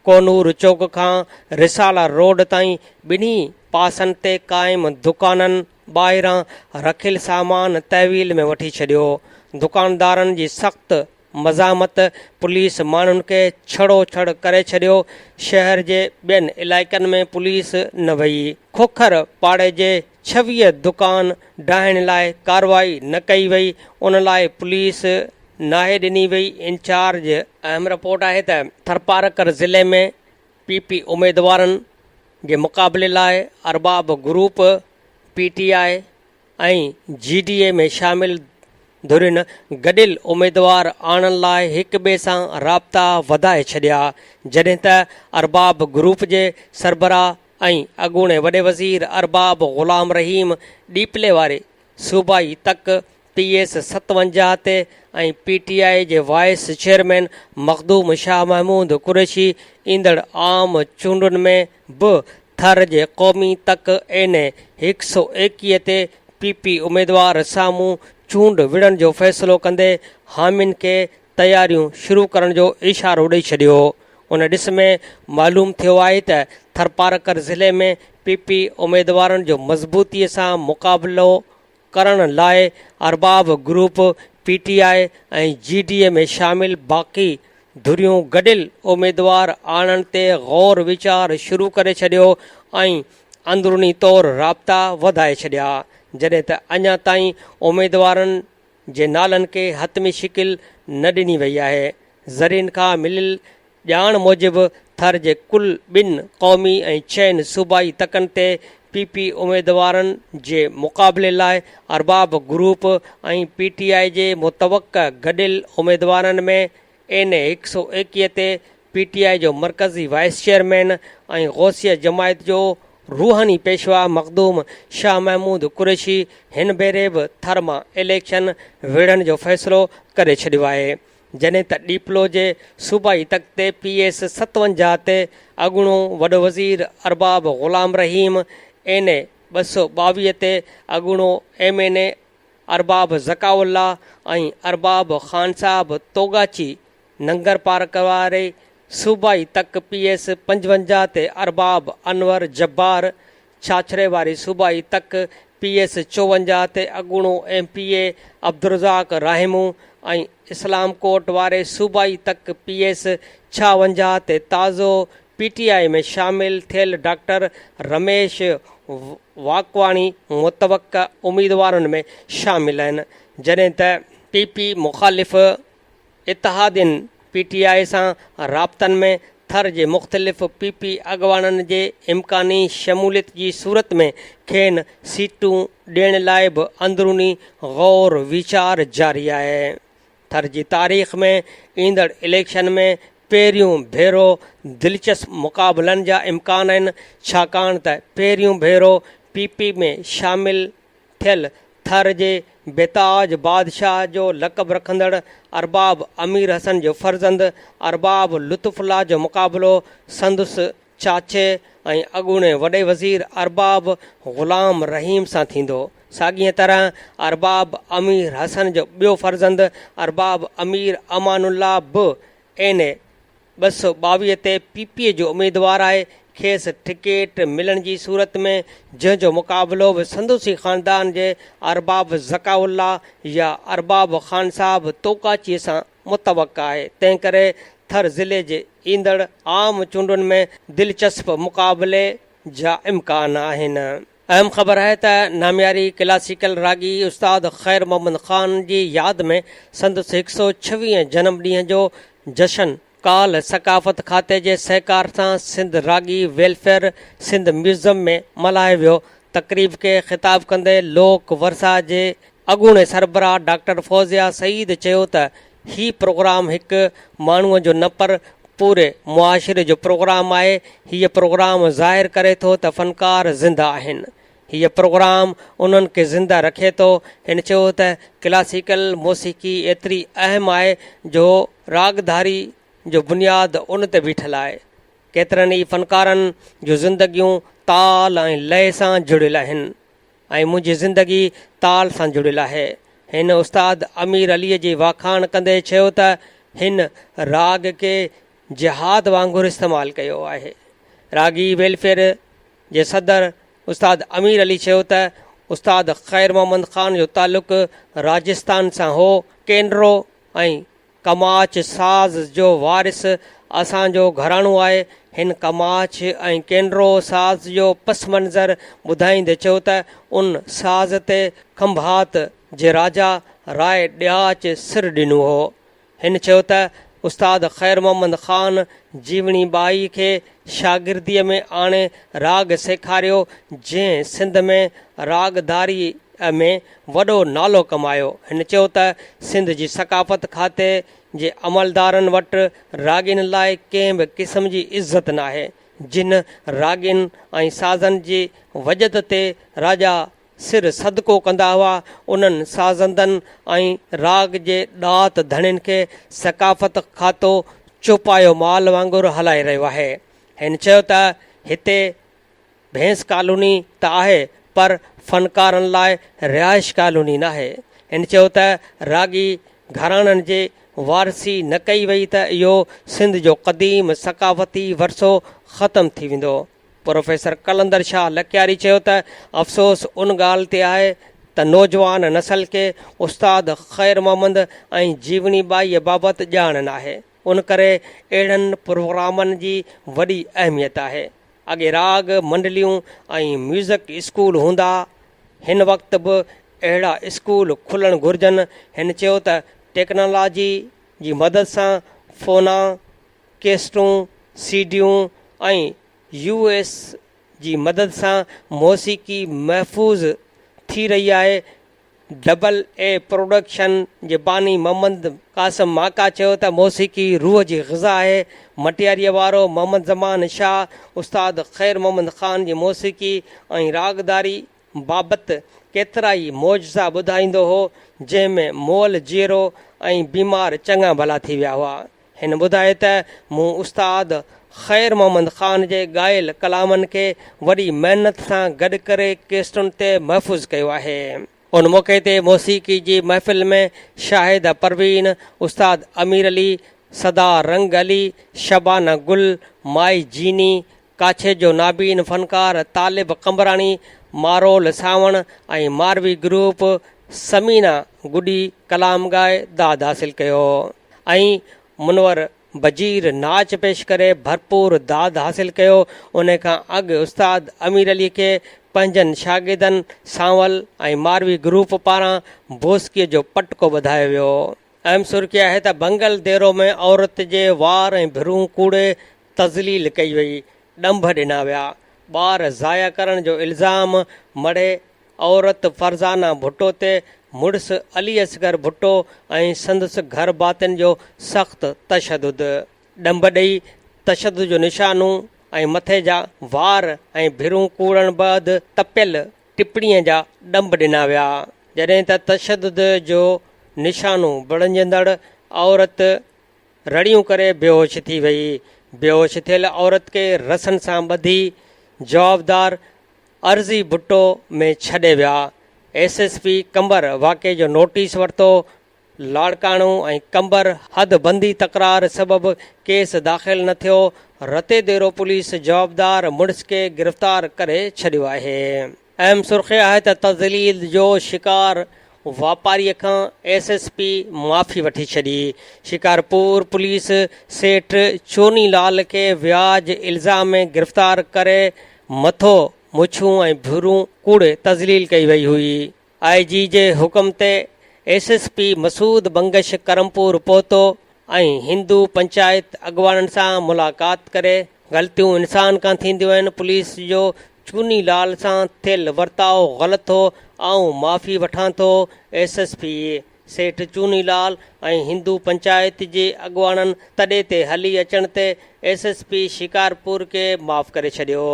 ڪونور چوڪ کان رسالا روڊ تائين ٻنهي پاسن تي قائم دڪانن ٻاهران رکيل سامان تحويل ۾ وٺي ڇڏيو، دڪاندارن جي سخت مزاحمت، پوليس ماڻهن کي ڇڙو ڇڙ ڪري ڇڏيو، شهر جي ٻين علائقن ۾ پوليس نه وئي، کوکر پاڙي جي 26 دڪان ڊاهڻ لاء ڪارروائي نه ڪئي وئي، ان لاء پوليس ناهي ڏني وئي، انچارج. اهم رپورٽ آهي ته ٿرپارڪر ضلعي ۾ پي پي اميدوارن جي مقابلي لاء Arbab group, P T I ۽ G D A ۾ شامل ڌرين گڏيل اميدوار آڻڻ لاء هڪ ٻئي سان رابطا وڌائي ڇڏيا، جڏهن ته ارباب گروپ جي سربراهه ۽ اڳوڻي وڏي وزير ارباب غلام رحيم ڏيپلي واري صوبائي تڪ پي ايس 57 تي ۽ پي ٽي آء جي وائيس چيئرمين مخدوم شاهه محمود قريشي ايندڙ عام چونڊن ۾ به ٿر جي قومي تڪ اين اي 121 تي پي پي اميدوار سامهون چونڊ وڙهڻ جو فيصلو ڪندي حامين کي تياريون شروع ڪرڻ جو اشارو ڏئي ڇڏيو. ان ڏس ۾ معلوم ٿيو آهي ته ٿرپارڪر ضلعي ۾ پي پي اميدوارن جو مضبوطي سان مقابلو ڪرڻ لاء Arbab group, P T I ۽ G D A ۾ شامل باقي ڌريون گڏيل اميدوار آڻڻ تي غور ويچار شروع ڪري ڇڏيو ۽ اندروني طور رابطا وڌائي ڇڏيا جڏهن ته اڃا تائين اميدوارن جي نالن کي حتمي شڪل نه ڏني وئي آهي. ذريعن کان مليل ڄاڻ موجب ٿر جي ڪل ٻن قومي ۽ چئن صوبائي تڪن تي پي پي اميدوارن جي مقابلي لاء ارباب گروپ ۽ پي ٽي آء جي متوقع گڏيل اميدوارن ۾ اين اي 121 تي پي ٽي آء جو مرڪزي وائيس چيئرمين ۽ غوثيه جماعت جو روحاني پيشوا مخدوم شاهه محمود قريشي هن ڀيري به ٿر مان اليڪشن وڙهڻ جو فيصلو ڪري ڇڏيو آهي. جڏهن ته ڏيپلو جي صوبائي تڪ تي پي ايس 57 تي اڳوڻو وڏو وزير ارباب غلام رحيم، اين اي 222 تي اڳوڻو M N A Arbab Zaka Ullah ۽ Arbab Khansahib Togachi Nagar Parkar واري صوبائي تڪ پي ايس 55 تي ارباب انور جبار، ڇاڇري واري صوبائي تڪ پي ايس 54 تي اڳوڻو M P A Abdulrazzaq Rahimoon ۽ اسلام ڪوٽ واري صوبائي تڪ پي ايس 56 تي تازو پي ٽي آء ۾ شامل ٿيل ڊاڪٽر رميش واڪواڻي متوقع اميدوارن ۾ شامل آهن جڏهن ته پي پي مخالف اتحادين پي ٽي آء سان رابطن ۾ ٿر جي مختلف پي پي اڳواڻن جي امڪاني شموليت جي صورت ۾ کين سيٽون ڏيڻ لاء به اندروني غور ويچار جاري آهي. ٿر جي تاريخ ۾ ايندڙ اليڪشن ۾ پهريون ڀيرو دلچسپ مقابلن جا امڪان آهن ڇاڪاڻ ته پهريون ڀيرو پي پي ۾ شامل ٿيل ٿر جي بيتاج بادشاهه جو لقب رکندڙ ارباب امير حسن جو فرزند ارباب لطف الله جو مقابلو سندس چاچي ۽ اڳوڻي وڏي وزير ارباب غلام رحيم سان ٿيندو. ساڳيء طرح ارباب امير حسن جو ٻيو فرزند ارباب امير امان الله به اين اي. 222 تي پي پي جو اميدوار آهي، کيس ٽڪيٽ ملڻ جي صورت ۾ جنهن جو مقابلو به سندس ئي خاندان جي ارباب ذڪاء الله يا ارباب خان صاحب توڪاچي سان متوقع آهي، تنهن ڪري ٿر ضلعي جي ايندڙ عام چونڊن ۾ دلچسپ مقابلي جا امڪان آهن. اهم خبر آهي ته نامياري ڪلاسيڪل راڳي استاد خير محمد خان جي ياد ۾ سندس هڪ سئو ڇويهين جنم ڏينهن جو جشن ڪالهه ثقافت کاتي جي سهڪار سان سنڌ راڳي ويلفيئر سنڌ ميوزم ۾ ملهايو ويو. تقريب کي خطاب ڪندي لوڪ ورثا جي اڳوڻي سربراهه ڊاڪٽر فوزيه سعيد چيو ته هي پروگرام هڪ ماڻهوء جو نه پر پوري معاشري جو پروگرام آهي، هيء پروگرام ظاهر ڪري ٿو ته فنڪار زنده آهن، هيء پروگرام انهن کي زنده رکي ٿو. هن چيو ته ڪلاسيڪل موسيقي ايتري اهم آهي جو راڳڌاري جو بنياد ان تي بيٺل آهي، ڪيترن ئي فنڪارن جون زندگيون تال ۽ لئه سان جڙيل آهن. ۽ منهنجي زندگي تال سان جڙيل آهي. هن استاد امير عليء جي واکاڻ ڪندي چيو ته هن راڳ کي جهاد وانگر استعمال ڪيو آهي. راڳي ويلفيئر جي صدر استاد امير علي چيو ته استاد خير محمد خان جو تعلق راجستان سان هو، ڪينرو ۽ ڪماچ ساز جو وارث اسان جو گهراڻو آهي. هن ڪماچ ۽ ڪينرو ساز جو پس منظر ٻڌائيندي چيو ته ان ساز تي کنڀات جي راجا راء ڏياچ سر ڏنو هو. هن چيو ته استاد خير محمد خان جيوڻي ٻائي کي شاگرديء ۾ آڻي راڳ سيکاريو، جنهن سنڌ ۾ راڳداريء ۾ وڏو نالو ڪمايو. هن چيو ته سنڌ جي ثقافت کاتي جي عملدارن وٽ راڳين لاء ڪنهن به قسم جي عزت ناهي، جن راڳين ۽ سازن جي وڄت تي راڄا سر صدقو ڪندا هئا، انهن سازندن ۽ راڳ جي ڏات ڌڻين کي ثقافت کاتو چوپايو مال وانگر هلائي رهيو آهي. هن چيو ته هتي ڀينس ڪالوني ته آهي پر فنڪارن لاء رهائش ڪالوني ناهي. هن چيو ته راڳي گهراڻن جي وارثي نه ڪئي وئي ته اهو سنڌ جو قديم ثقافتي ورثو ختم ٿي ويندو. پروفيسر قلندر شاهه لڪياري چيو ته افسوس ان ڳالهه تي آهي ته نوجوان نسل کي استاد خير محمد ۽ جيوڻي ٻائيء بابت ڄاڻ ناهي ان ڪري اهڙن پروگرامن جي وڏي اهميت آهي. اڳي راڳ منڊليون ۽ ميوزڪ اسڪول هوندا، هن وقت به اهڙا اسڪول کلڻ گهرجن. هن چيو ته ٽيڪنالاجي جي مدد سان فونا، ڪيسٽون، سي ڊيون ۽ يو ايس جي مدد سان موسيقي محفوظ ٿي رهي آهي. ڊبل اي پروڊڪشن جي باني محمد قاسم ماڪا چيو ته موسيقي روح جي غذا آهي. مٽياريء وارو محمد زمان شاهه استاد خير محمد خان جي موسيقي ۽ راڳداري بابت ڪيترائي معجزا ٻڌائيندو هو، جنهن ۾ مئل جيئرو ۽ بيمار چڱا ڀلا ٿي ويا هئا. هن ٻڌايو ته مون استاد خير محمد خان جي ڳايل ڪلامن کي وڏي محنت سان گڏ ڪري ڪيسٽن تي محفوظ ڪيو آهي. ان موقعي تي موسيقي جي محفل ۾ شاهده پروين، استاد امير علي، صدا رنگ علي، شبانه گل، مائي جيني، ڪاڇي جو نابين فنڪار طالب قمبراڻي، مارول سانوڻ ۽ ماروي گروپ ثمينه گڏي ڪلام ڳائي داد حاصل ڪيو. ۽ منور بجير ناچ پيش ڪري ڀرپور داد حاصل ڪيو. ان کان اڳ استاد امير علي کي پنهنجن شاگردن سانول ۽ ماروي گروپ پاران بوسڪيء جو پٽڪو ٻڌايو ويو. اهم سرخي آهي ته بنگل ديرو ۾ عورت جي وار ۽ ڀرون ڪوڙي تذليل ڪئي وئي، ڏنڀ ڏنا ويا، ٻار ضايع ڪرڻ جو الزام مڙهي عورت فرزانه ڀٽو تي مڙس علي اصغر ڀٽو ۽ سندس گهر ڀاتين جو سخت تشدد، ڏنڀ ڏئي تشدد جو نشانو ۽ مٿي جا وار ۽ ڀرون ڪوڙڻ بعد تپيل ٽپڻيء جا ڏنڀ ڏنا ويا، جڏهن ته تشدد جو نشانو بڻجندڙ عورت رڙيون ڪري بيهوش ٿي وئي، بيهوش ٿيل عورت کي رسن سان ٻڌي جوابدار عرضي ڀٽو ۾ ڇڏي ويا. ايس ايس پي قمبر واقعي جو نوٽيس ورتو. لاڙڪاڻو ۽ قمبر حد بندي تڪرار سبب ڪيس داخل نه ٿيو، رتيديرو پوليس جوابدار مڙس کي گرفتار ڪري ڇڏيو آهي. اهم سرخي آهي ته تذليل جو شڪار واپاري کان ايس ايس پي معافي وٺي ڇڏي، شڪارپور پوليس سيٺ چوني لال کي وياج الزام ۾ گرفتار ڪري مٿو، مڇون ۽ ڀرون ڪوڙي تذليل ڪئي وئي هئي. آء جي جي حڪم تي S S P Masood Bangash Karampur پهتو ۽ هندو پنچائت اڳواڻن سان ملاقات ڪري غلطيون انسان کان ٿينديون آهن پوليس جو چوني لال سان ٿيل ورتاء غلط هو آئون معافي وٺان ٿو ايس ايس پي سيٺ چوني لال ۽ هندو پنچائت جي اڳواڻن تڏي تي هلي اچڻ تي ايس ايس پي شڪارپور کي معاف ڪري ڇڏيو.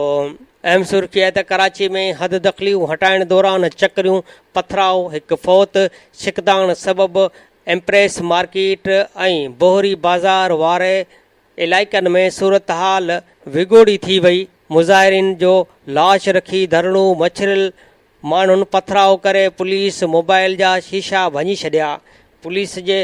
اهم سرخي آهي ته ڪراچي ۾ حددخليون هٽائڻ دوران چڪريون، پٿراء، هڪ فوت، ڇڪتاڻ سبب ايمپريس مارڪيٽ ۽ بوهري بازار واري علائقن ۾ صورتحال وڳوڙي ٿي وئي، مظاهرين جو لاش رکي ڌرڻو، مڇريل ماڻهن پٿراء ڪري پوليس موبائل جا شيشا ڀڃي ڇڏيا، پوليس جي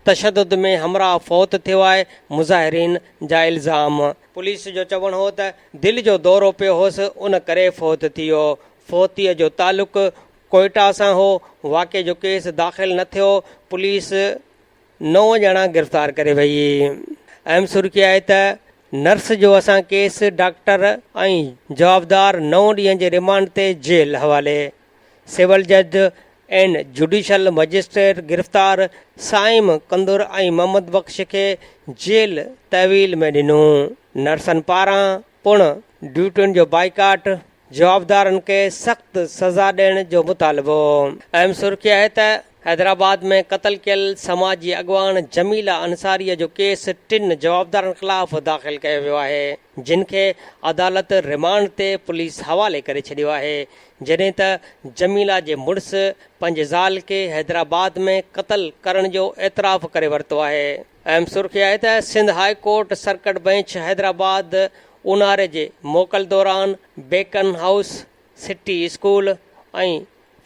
تشدد ۾ همراهه فوت ٿيو آهي، مظاهرين جا الزام. پوليس جو چوڻ هو ته دل جو دورو پيو هوس ان ڪري فوت ٿي ويو، فوتيء جو تعلق ڪوئيٽا سان هو، واقعي جو ڪيس داخل نه ٿيو، پوليس نو ڄڻا گرفتار ڪري وئي. اهم سرخي آهي ته نرس جو اسان ڪيس ڊاڪٽر ۽ جوابدار نو ڏينهن جي ريمانڊ تي جيل حوالي، سول جج اينڊ جوڊيشل مئجسٽريٽ گرفتار صائم ڪندر ۽ محمد بخش کي جيل تحويل ۾ ڏنو، نرسن پاران پڻ ڊيوٽين جو بائيڪاٽ، جوابدارن کي سخت سزا ڏيڻ جو مطالبو. اهم سرخي آهي ته حيدرآباد ۾ قتل ڪيل سماجي اڳواڻ جميله انصاري جو ڪيس ٽن جوابدارن خلاف داخل ڪيو ويو آهي جن کي عدالت رمانڊ تي پوليس حوالي ڪري ڇڏيو آهي جڏهن ته جميله جي مڙس پنهنجي زال کي حيدرآباد ۾ قتل ڪرڻ جو اعتراف ڪري ورتو آهي. اهم سرخي آهي ته Sindh high court circuit bench Hyderabad اونهاري جي موڪل دوران Beacon House City School ۽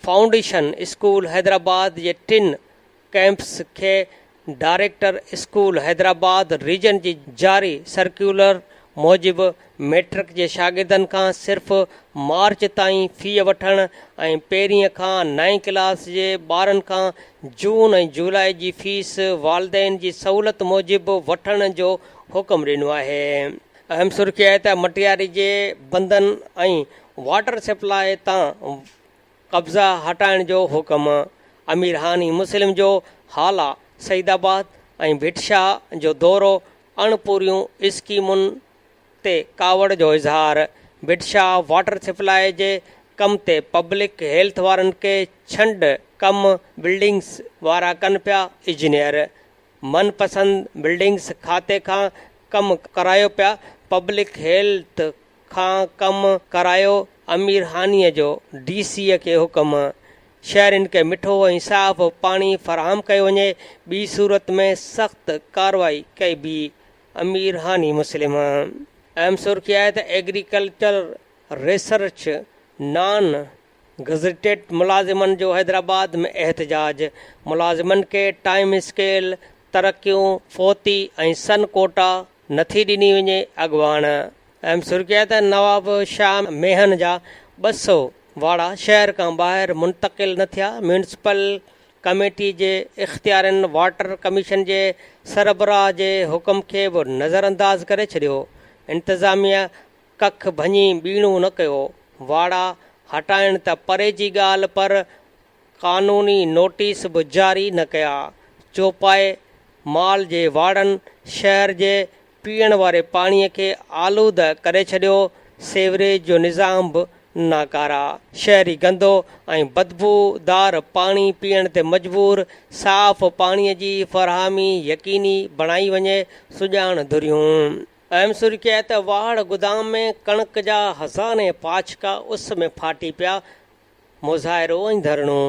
Foundation School Hyderabad جي ٽن ڪئمپس کي ڊائريڪٽر اسڪول حيدرآباد ريجن جي جاري سرڪيولر موجب ميٽرڪ جي شاگردن کان صرف مارچ تائين فيء وٺڻ ۽ پهرين کان نائين ڪلاس جي ٻارن کان جون ۽ جولاء جي فيس والدين جي سهولت موجب وٺڻ جو حڪم ڏنو آهي. اهم سرخي آهي ته مٽياري جي بندن ۽ واٽر سپلاء تان قبضا هٽائڻ جو حڪم، امير هاني مسلم جو هالا، سعيد آباد ۽ ڀٽ شاهه جو دورو، اڻپوريون اسڪيمن تي ڪاوڙ جو اظهار، ڀٽ شاهه واٽر سپلاء جي ڪم تي پبلڪ هيلٿ وارن کي ڇنڊ، ڪم بلڊنگس وارا ڪن پيا، انجنيئر من پسند بلڊنگس کاتي کان ڪم ڪرايو پيا، پبلڪ هيلٿ کان ڪم ڪرايو، امير هانيء جو ڊي سيء کي حڪم، شهرين کي مٺو ۽ صاف پاڻي فراهم ڪيو وڃي، ٻي صورت ۾ سخت ڪارروائي ڪئبي، امير هاني مسلم. اهم سرخي آهي ته ايگريڪلچر ريسرچ نان گزيٽيڊ ملازمن جو حيدرآباد ۾ احتجاج، ملازمن کي ٽائيم اسڪيل، ترقيون، فوتي ۽ سن ڪوٽا نٿي ڏني وڃي، اڳواڻ. اهم سرخي آهي ته نواب شاهه مينهن جا 200 واڙا شهر کان ٻاهر منتقل نه ٿيا، ميونسپل ڪميٽي جي اختيارين واٽر ڪميشن جي سربراهه جي حڪم کي به نظرانداز ڪري ڇڏيو، انتظاميه ڪک ڀڃي ٻيڻو نه ڪيو، واڙا هٽائڻ ته پري جي ڳالهه پر قانوني نوٽيس به جاري نه ڪيا، چوپائي مال جي واڙن شهر جي پيئڻ واري پاڻي کي آلوده ڪري ڇڏيو، سيوريج جو نظام به ناڪاره، شهري گندو ۽ بدبوء دار پاڻي پيئڻ تي مجبور، صاف پاڻي جي فراهمي يقيني بڻائي وڃي، سڄاڻ ڌريون. اهم سرخي آهي ته واهڙ گدام ۾ ڪڻڪ جا هزارين پاڇڪا اس ۾ ڦاٽي پيا، مظاهرو ۽ ڌرڻو،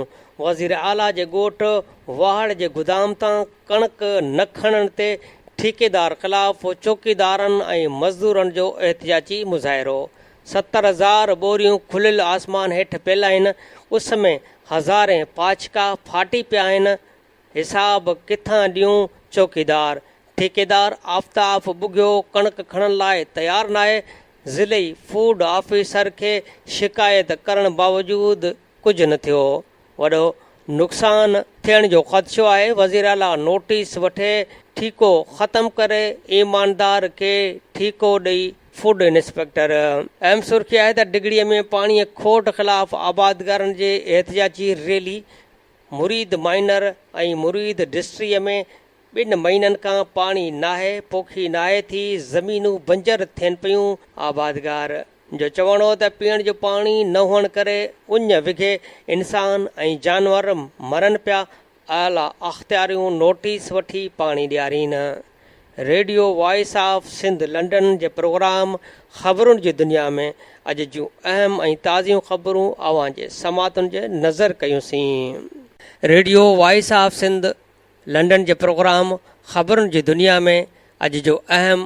وزير اعليٰ جي ڳوٺ واهڙ جي گدام تان ڪڻڪ نه کڻڻ تي ٺيڪيدار خلاف چوڪيدارن ۽ مزدورن جو احتجاجي مظاهرو، 70,000 ٻوريون کليل آسمان هيٺ پيل آهن، اس ۾ هزارين پاڇڪا ڦاٽي پيا آهن. حساب ڪٿان ڏيون، چوڪيدار، ٺيڪيدار آفتاب ٻگهيو ڪڻڪ کڻڻ لاء تيار ناهي، ضلعي فوڊ آفيسر کي شڪايت ڪرڻ باوجود ڪجهه نه ٿيو، وڏو نقصان ٿيڻ جو خدشو آهي، وزيراعليٰ نوٽيس وٺي ٺيڪو ختم ڪري ايماندار کي ٺيڪو ڏئي، فوڊ انسپيڪٽر. اهم سرخي آهي ته ڊگهڙي ۾ پاڻي کوٽ خلاف آبادگارن جي احتجاجي ريلي، مريد مائنر ۽ مريد ڊسٽري ۾ ٻن مهينن کان پاڻي ناهي، پوکي ناهي ٿي، زمينون بنجر ٿين پيون، آبادگار. جو چوڻ هو ته پيئڻ جو پاڻي نه هئڻ ڪري اڃ وگهي انسان ۽ جانور مرن پيا، اعليٰ اختياريون نوٽيس وٺي پاڻي ڏيارين. Radio voice of Sindh London جي پروگرام خبرن جي دنيا ۾ اڄ جون اهم ۽ تازيون خبرون اوهان جي سماعتن جي نظر ڪيون سين. Radio voice of Sindh London جي پروگرام خبرن جي دنيا ۾ اڄ جو اهم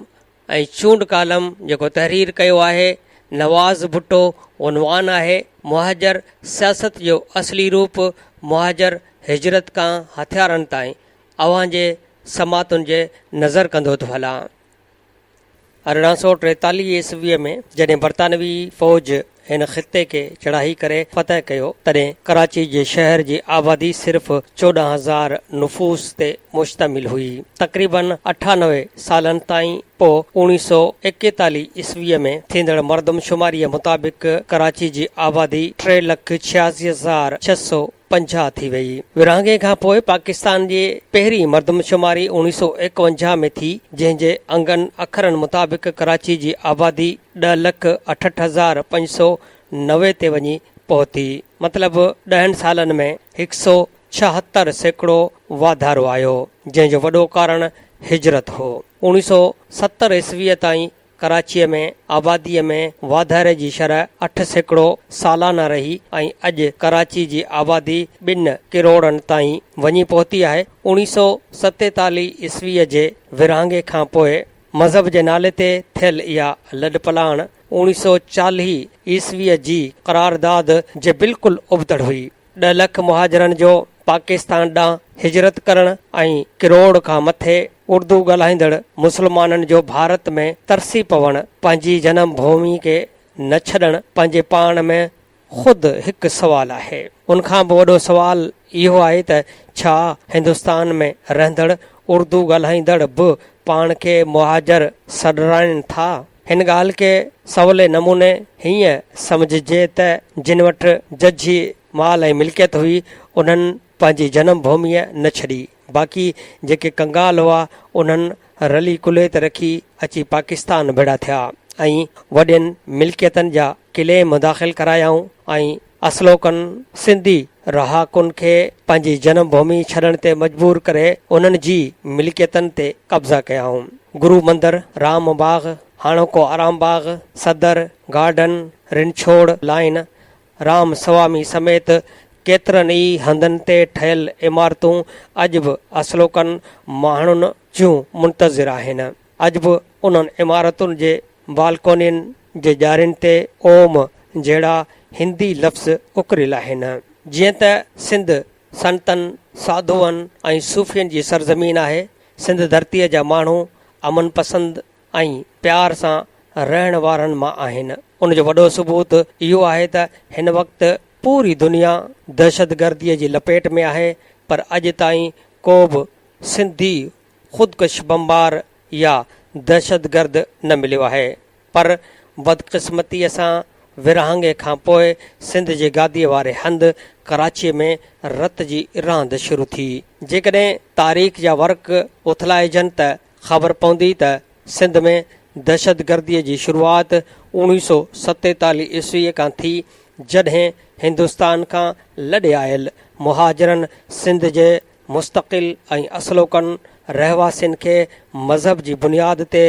۽ چونڊ ڪالم جيڪو تحرير ڪيو آهي نواز ڀٽو عنوان آهي مهاجر سياست جو اصلي روپ مهاجر هجرت کان هٿيارن تائين اوهان جي سماعتن جي نظر ڪندو ٿو هلان. 1843 عيسويء ۾ جڏهن برطانوي فوج هن خطي کي چڙهائي ڪري فتح ڪيو، تڏهن ڪراچي جي شهر جي آبادي صرف 14 هزار نفوس تي مشتمل هئي. تقريباً 98 سالن تائين پوء 1941 عيسويء ۾ ٿيندڙ مردم شماريء مطابق ڪراچي جي آبادي 3,86,650 ٿي وئي. ورهاڱي کان پوء پاڪستان جي پهرين مردم شماري 1951 ۾ ٿي، جنهن جي انگن اکرن مطابق ڪراچي جي آبادي 10,68,590 تي وڃي پهتي. مطلب ڏهن سالن ۾ 176% واڌارو آيو، جنهن جو وڏو ڪارڻ هجرت هو. 1970 عيسويء تائين ڪراچيء ۾ آباديء ۾ واڌاري جي شرح 8% سالانه رهي ۽ اڄ ڪراچي جي آبادي ٻن ڪروڙن تائين وڃي پهتي آهي. 1947 عيسويء جي ورهاڱي کان پوء مذهب جي نالي تي ٿيل اها لڏپلاڻ 1940 عيسويء جي قرارداد جي بلڪل ابتڙ هئي. 10 لک مهاجرن جو پاڪستان ڏانهن هجرت ڪرڻ ۽ ڪروڙ کان مٿي اردو ڳالهائيندڙ مسلمانن جو ڀارت ۾ ترسي پوڻ، پنهنجي جنم ڀومي کي نه ڇڏڻ پنهنجي پاڻ ۾ خود هڪ سوال آهي. ان کان به وڏو سوال اهو آهي ته ڇا هندستان ۾ رهندڙ اردو ڳالهائيندڙ به پاڻ کي مهاجر سڏرائين ٿا؟ هن ڳالهه کي سولي نموني هيئن سمجهجي ته جن وٽ ججهي مال ۽ ملڪيت هئي، انهن پنهنجي جنم ڀوميء نه ڇڏي، باقي جيڪي ڪنگال هئا، انهن رلي ڪلهي تي رکي اچي پاڪستان ڀيڙا ٿيا ۽ وڏين ملڪيتن جا ڪليم داخل ڪرايائون ۽ اصلوڪن سنڌي رهاڪن کي پنهنجي جنم ڀومي ڇڏڻ تي مجبور ڪري انهن جي ملڪيتن تي قبضا ڪيائون. گرو مندر، رام باغ، هاڻوڪو آرام باغ، صدر، گارڊن، رنڇوڙ لائين، رام سوامي سميت ڪيترن ئي هنڌن تي ٺهيل عمارتون اڄ به اصلوڪن ماڻهن جون منتظر آهن. اڄ به انهن عمارتن جي بالڪونين جي ڄارين تي اوم جهڙا هندي لفظ اڪريل آهن. جيئن ته سنڌ سنتن، ساڌوئن ۽ صوفين جي سرزمين آهي، سنڌ ڌرتيء جا ماڻهو امن پسند ۽ پيار سان رهڻ وارن مان آهن. ان جو وڏو ثبوت اهو آهي ته هن وقت پوري دنيا دهشتگرديء جي لپيٽ ۾ آهي پر اڄ تائين ڪو به سنڌي خودڪش بمبار يا دهشتگرد نه مليو آهي پر بدقسمتيء سان ورهاڱي کان پوء سنڌ جي گاديء واري هنڌ ڪراچيء ۾ رت جي راند شروع ٿي. جيڪڏهن تاريخ جا ورق اٿلائجن ته خبر پوندي ته سنڌ ۾ دهشتگرديء جي شروعات 1947 عيسويء کان ٿي، جڏهن هندستان کان لڏي آيل مهاجرن سنڌ جي مستقل ۽ اصلوڪن رهواسين کي مذهب جي بنياد تي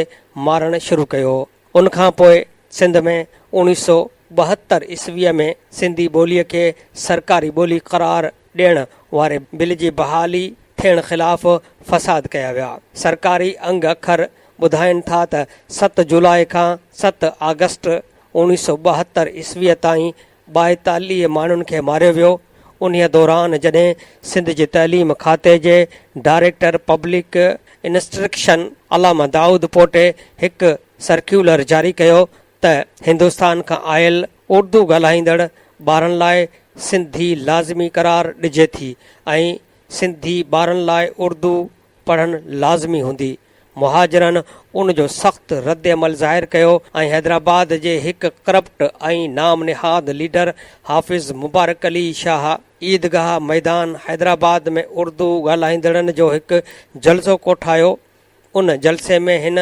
مارڻ شروع ڪيو. ان کان پوء سنڌ ۾ 1972 عيسويء ۾ سنڌي ٻوليء کي سرڪاري ٻولي قرار ڏيڻ واري بل جي بحالي ٿيڻ خلاف فساد ڪيا ويا. سرڪاري انگ اکر ٻڌائين ٿا ته 7 جولاء کان 7 آگسٽ 1972 عيسويء تائين 42 ماڻهن کي ماريو ويو. انهيء دوران جڏهن سنڌ جي تعليم کاتي جي ڊائريڪٽر پبلڪ انسٽرڪشن علامه دائود پوٽي هڪ سرڪيولر جاري ڪيو ته هندستان کان آيل اردو ڳالهائيندڙ ٻارن لاء سنڌي لازمي قرار ڏجي ٿي ۽ سنڌي ٻارن لاء اردو پڙهڻ لازمي هوندي. مهاجرن ان جو سخت ردعمل ظاهر ڪيو ۽ حيدرآباد جي هڪ ڪرپٽ ۽ نام نهاد ليڊر حافظ مبارڪ علي شاهه عيدگاهه ميدان حيدرآباد ۾ اردو ڳالهائيندڙن جو هڪ جلسو ڪوٺايو. ان جلسي ۾ هن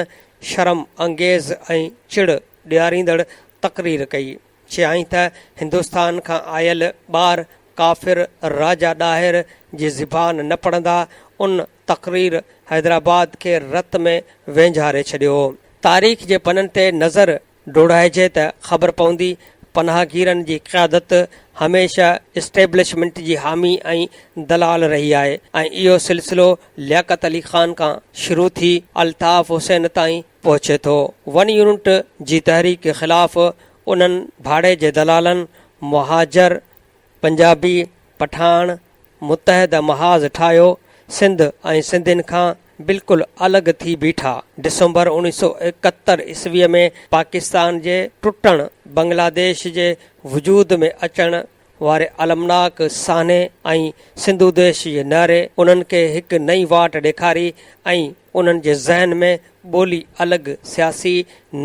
شرم انگيز ۽ چڙ ڏياريندڙ تقرير ڪئي. چيائين ته هندستان کان آيل ٻار ڪافر راجا ڏاهر جي زبان نه پڙهندا. ان تقرير حيدرآباد کي رت ۾ وينجهاري ڇڏيو. تاريخ جي پنن تي نظر ڊوڙائجي ته خبر پوندي پناهگيرن جي قيادت هميشه اسٽيبلشمينٽ جي حامي ۽ دلال رهي آهي ۽ اهو سلسلو لياقت علي خان کان شروع ٿي الطاف حسين تائين پهچي ٿو. ون يونٽ جي تحريڪ خلاف انهن ڀاڙي جي دلالن، مهاجر، پنجابي، پٺاڻ، متحده محاذ ٺاهيو، سنڌ ۽ سنڌين کان بلڪل الڳ ٿي بيٺا. ڊسمبر 1971 عيسويء ۾ پاڪستان جي ٽٽڻ، بنگلاديش جي وجود ۾ اچڻ واري المناڪ سانحي ۽ سنڌوديش جي نعري انهن کي هڪ نئين واٽ ڏيکاري ۽ انهن جي ذهن ۾ ٻولي الڳ سياسي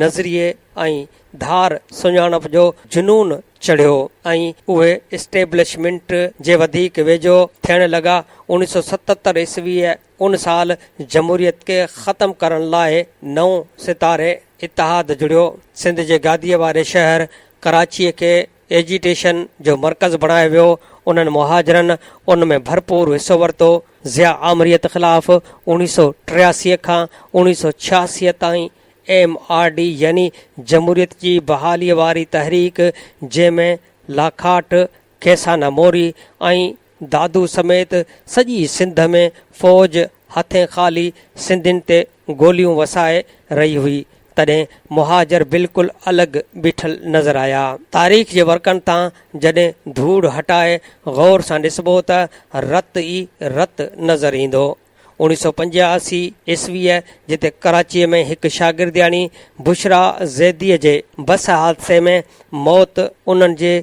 نظريي ۽ ڌار سڃاڻپ جو جنون چڙهيو ۽ اهي اسٽيبلشمينٽ جي وڌيڪ ويجهو ٿيڻ لڳا. 1977 عيسويء ان سال جمهوريت کي ختم ڪرڻ لاء نئون ستاري اتحاد جڙيو. سنڌ جي گاديء واري شهر ڪراچيء کي ايجيٽيشن جو مرڪز بڻايو ويو. انهن مهاجرن ان ۾ ڀرپور حصو ورتو. ضياء آمريت خلاف 1983 کان 1986 تائين ايم آر ڊي يعني جمهوريت جي بحاليء واري تحريڪ جنهن ۾ لاکاٽ، کيسانه موري ۽ دادو سميت سڄي سنڌ ۾ فوج هٿين خالي سنڌين تي گوليون وسائي رهي هئي تڏهن مهاجر بلڪل الڳ بيٺل نظر آيا. تاريخ جي ورقن تان جڏهن ڌوڙ هٽائي غور سان ڏسبو ته رت ئي رت نظر ايندو. 1985 عيسويء جتي ڪراچيء ۾ هڪ شاگردياڻي بشريٰ زيديء جي بس حادثي ۾ موت انهن جي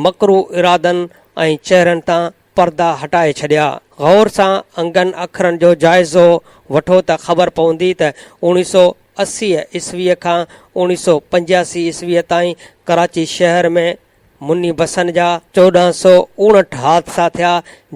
مڪروه ارادن ۽ چهرن تان پردا هٽائي ڇڏيا. غور سان انگن اکرن جو جائزو وٺو ته خبر پوندي ته 1980 عيسويء کان 1985 عيسويء تائين ڪراچي شهر ۾ مني بسن جا 1459 حادثا ٿيا،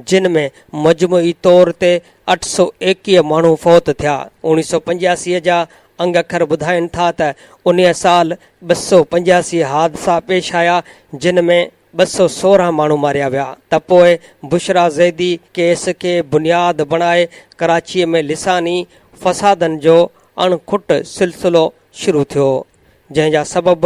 جن ۾ مجموعي طور تي 821 ماڻهو فوت ٿيا. 1985 جا انگ اکر ٻڌائين ٿا ته انهيء سال 285 حادثا پيش آيا، جن ۾ 216 ماڻهو ماريا ويا ته پوء بشريٰ زيدي ڪيس کي بنياد بڻائي ڪراچيء ۾ لساني فسادن جو اڻ کٽ سلسلو شروع ٿيو. جنهن جا سبب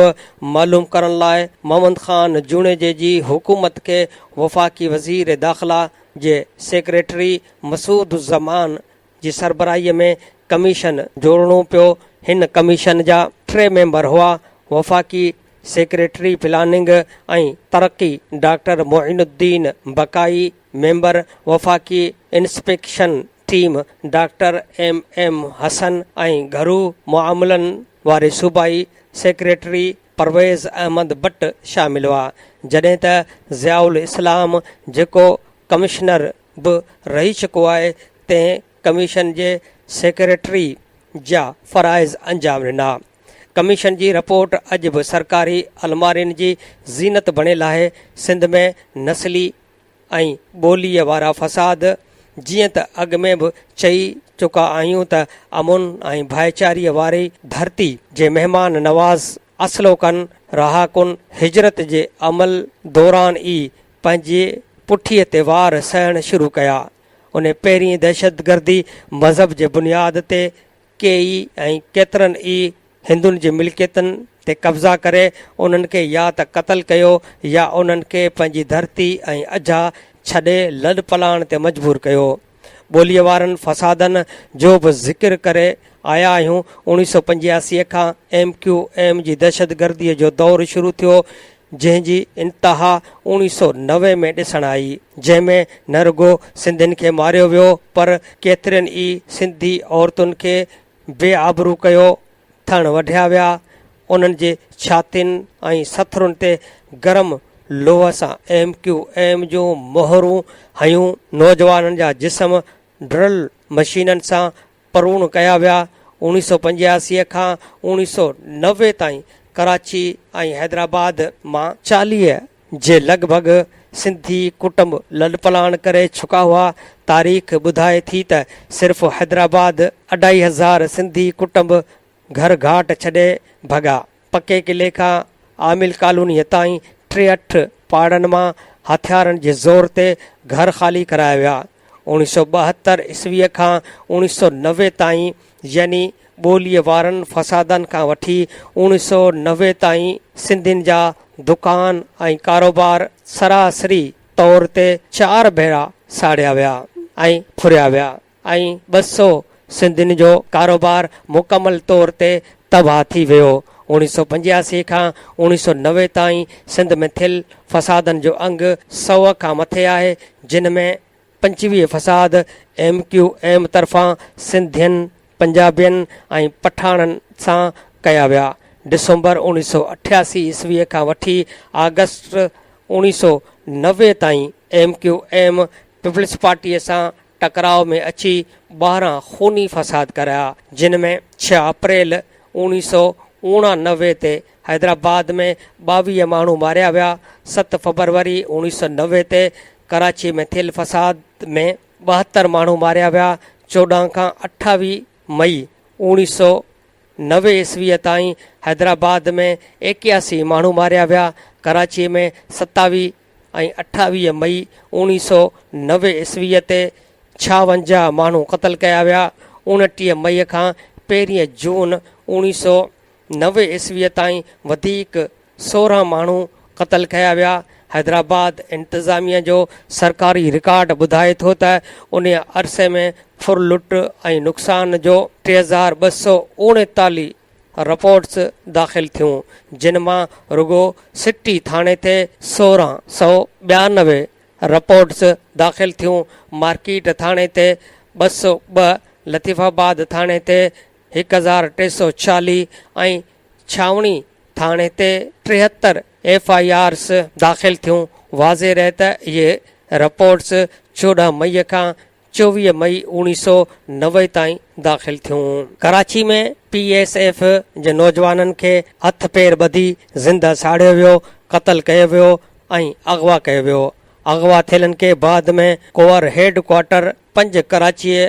معلوم ڪرڻ لاء محمد خان جوڻيجي جي حڪومت کي وفاقي وزير داخلا جي سيڪريٽري مسعود الزمان جي سربراهي ۾ ڪميشن جوڙڻو پيو. هن ڪميشن جا ٽي ميمبر هئا، وفاقي سيڪريٽري پلاننگ ۽ ترقي ڊاڪٽر معين الدين بقائي، ميمبر وفاقي inspection team doctor M M Hassan ۽ گهرو معاملن واري صوبائي سيڪريٽري پرويز احمد بٽ شامل هئا، جڏهن ته ضياء الاسلام جيڪو ڪمشنر به رهي چڪو آهي تنهن ڪميشن جي سيڪريٽري جا فرائض انجام ڏنا. ڪميشن جي رپورٽ اڄ به سرڪاري المارين جي زينت بڻيل آهي، سنڌ ۾ نسلي ۽ ٻوليء وارا فساد، جيئن ته اڳ ۾ به چئي چڪا آهيون ته امن ۽ ڀائيچاري واري ڌرتي جي مهمان نواز اصلوڪن رهاڪن هجرت جي عمل دوران ئي پنهنجي پٺيء تي وار سهڻ شروع ڪيا. ان پهرين دهشتگردي مذهب جي بنياد تي ڪيئي ۽ ڪيترن ئي هندن جي ملڪيتن تي قبضا ڪري انهن کي يا ته قتل ڪيو يا انهن کي پنهنجي ڌرتي ۽ اجها ڇڏي لڏپلاڻ تي مجبور ڪيو. ٻوليء وارن فسادن جو به ذڪر ڪري آيا آهيون. 1985 کان ايم ڪيو ايم جي دهشتگرديء جو دور شروع ٿيو. جنهن جي انتها 1990 ۾ ڏسڻ آئي، جنهن ۾ نه رڳو سنڌين کي ماريو ويو پر ڪيترين ئي سنڌي عورتن کي بي آبرو ڪيو، ٿڻ وڍيا ويا، انهن جي ڇاتين ۽ سٿرن تي گرم لوهه سان ايم ڪيو ايم جون مهرون هنيون، نوجوانن جا جسم ڊرل مشينن سان پروڻ ڪيا ويا. 1985 کان 1990 تائين ڪراچي ۽ حيدرآباد مان 40 جي لڳ ڀڳ سنڌي ڪٽنب لڏپلاڻ ڪري ڇڪا هئا. تاريخ ٻڌائي ٿي ته صرف حيدرآباد اڍائي هزار سنڌي ڪٽنب گهر گهاٽ ڇڏي ڀڳا. پڪي قلعي کان عامل ڪالونيء تائين 63 پاڙن مان هٿيارن جي زور تي گهر خالي ڪرايا ويا. 1972 عيسويء کان 1990 تائين يعني ٻوليء وارن فسادن کان وٺي 1990 تائين سنڌين جا دڪان ۽ ڪاروبار سراسري طور تي چار ڀيرا ساڙيا ويا ۽ ڦريا ويا. ۽ 200 سنڌين جو ڪاروبار مڪمل طور تي تباهه ٿي ويو. 1985 کان 1990 تائين سنڌ ۾ ٿيل فسادن جو انگ سئو کان مٿي آهي، جن ۾ 25 فساد ايم ڪيو ايم طرفان سنڌين، پنجابين ۽ پٺاڻن سان ڪيا ويا. ڊسمبر 1988 عيسويء کان وٺي آگسٽ 1990 تائين ايم ڪيو ايم پيپلز پارٽيء سان ٽڪراء ۾ اچي 12 خوني فساد ڪرايا، جن ۾ ڇهه اپريل 1989 تي حيدرآباد ۾ 22 ماڻهو ماريا ويا، ست فبروري 1990 تي ڪراچي ۾ ٿيل فساد ۾ 72 ماڻهو ماريا ويا، 14 کان 28 مئي 1990 عيسويء تائين حيدرآباد ۾ 81 ماڻهو ماريا ويا، ڪراچي ۾ 27 ۽ 28 مئي 1990 عيسويء تي 56 ماڻهو قتل ڪيا ويا. 29 مئي کان پهرين جون 1990 عيسويء تائين وڌيڪ 16 ماڻهو قتل ڪيا ويا. حيدرآباد انتظاميه جو سرڪاري رڪارڊ ٻڌائي ٿو ته انهيء عرصي ۾ ڦرلٽ ۽ نقصان جو 3239 رپورٽس داخل ٿيون، جن مان رڳو سٽي ٿاڻي تي 1692 رپورٽس داخل ٿيون، مارڪيٽ ٿاڻي تي 202، لطيف آباد ٿاڻي تي 1346 ۽ ڇانوڻي ٿاڻي تي 73 ايف I آرز داخل ٿيون. واضح رهي ته اهي رپورٽس 14 مئي کان 24 مئي 1990 تائين داخل ٿيون. ڪراچي ۾ پي ايس ايف جي نوجوانن کي هٿ پير ٻڌي زنده ساڙيو ويو، قتل ڪيو ويو ۽ اغوا ڪيو ويو. اغوا ٿيلن کي بعد ۾ ڪور هيڊ ڪوارٽر پنج ڪراچيء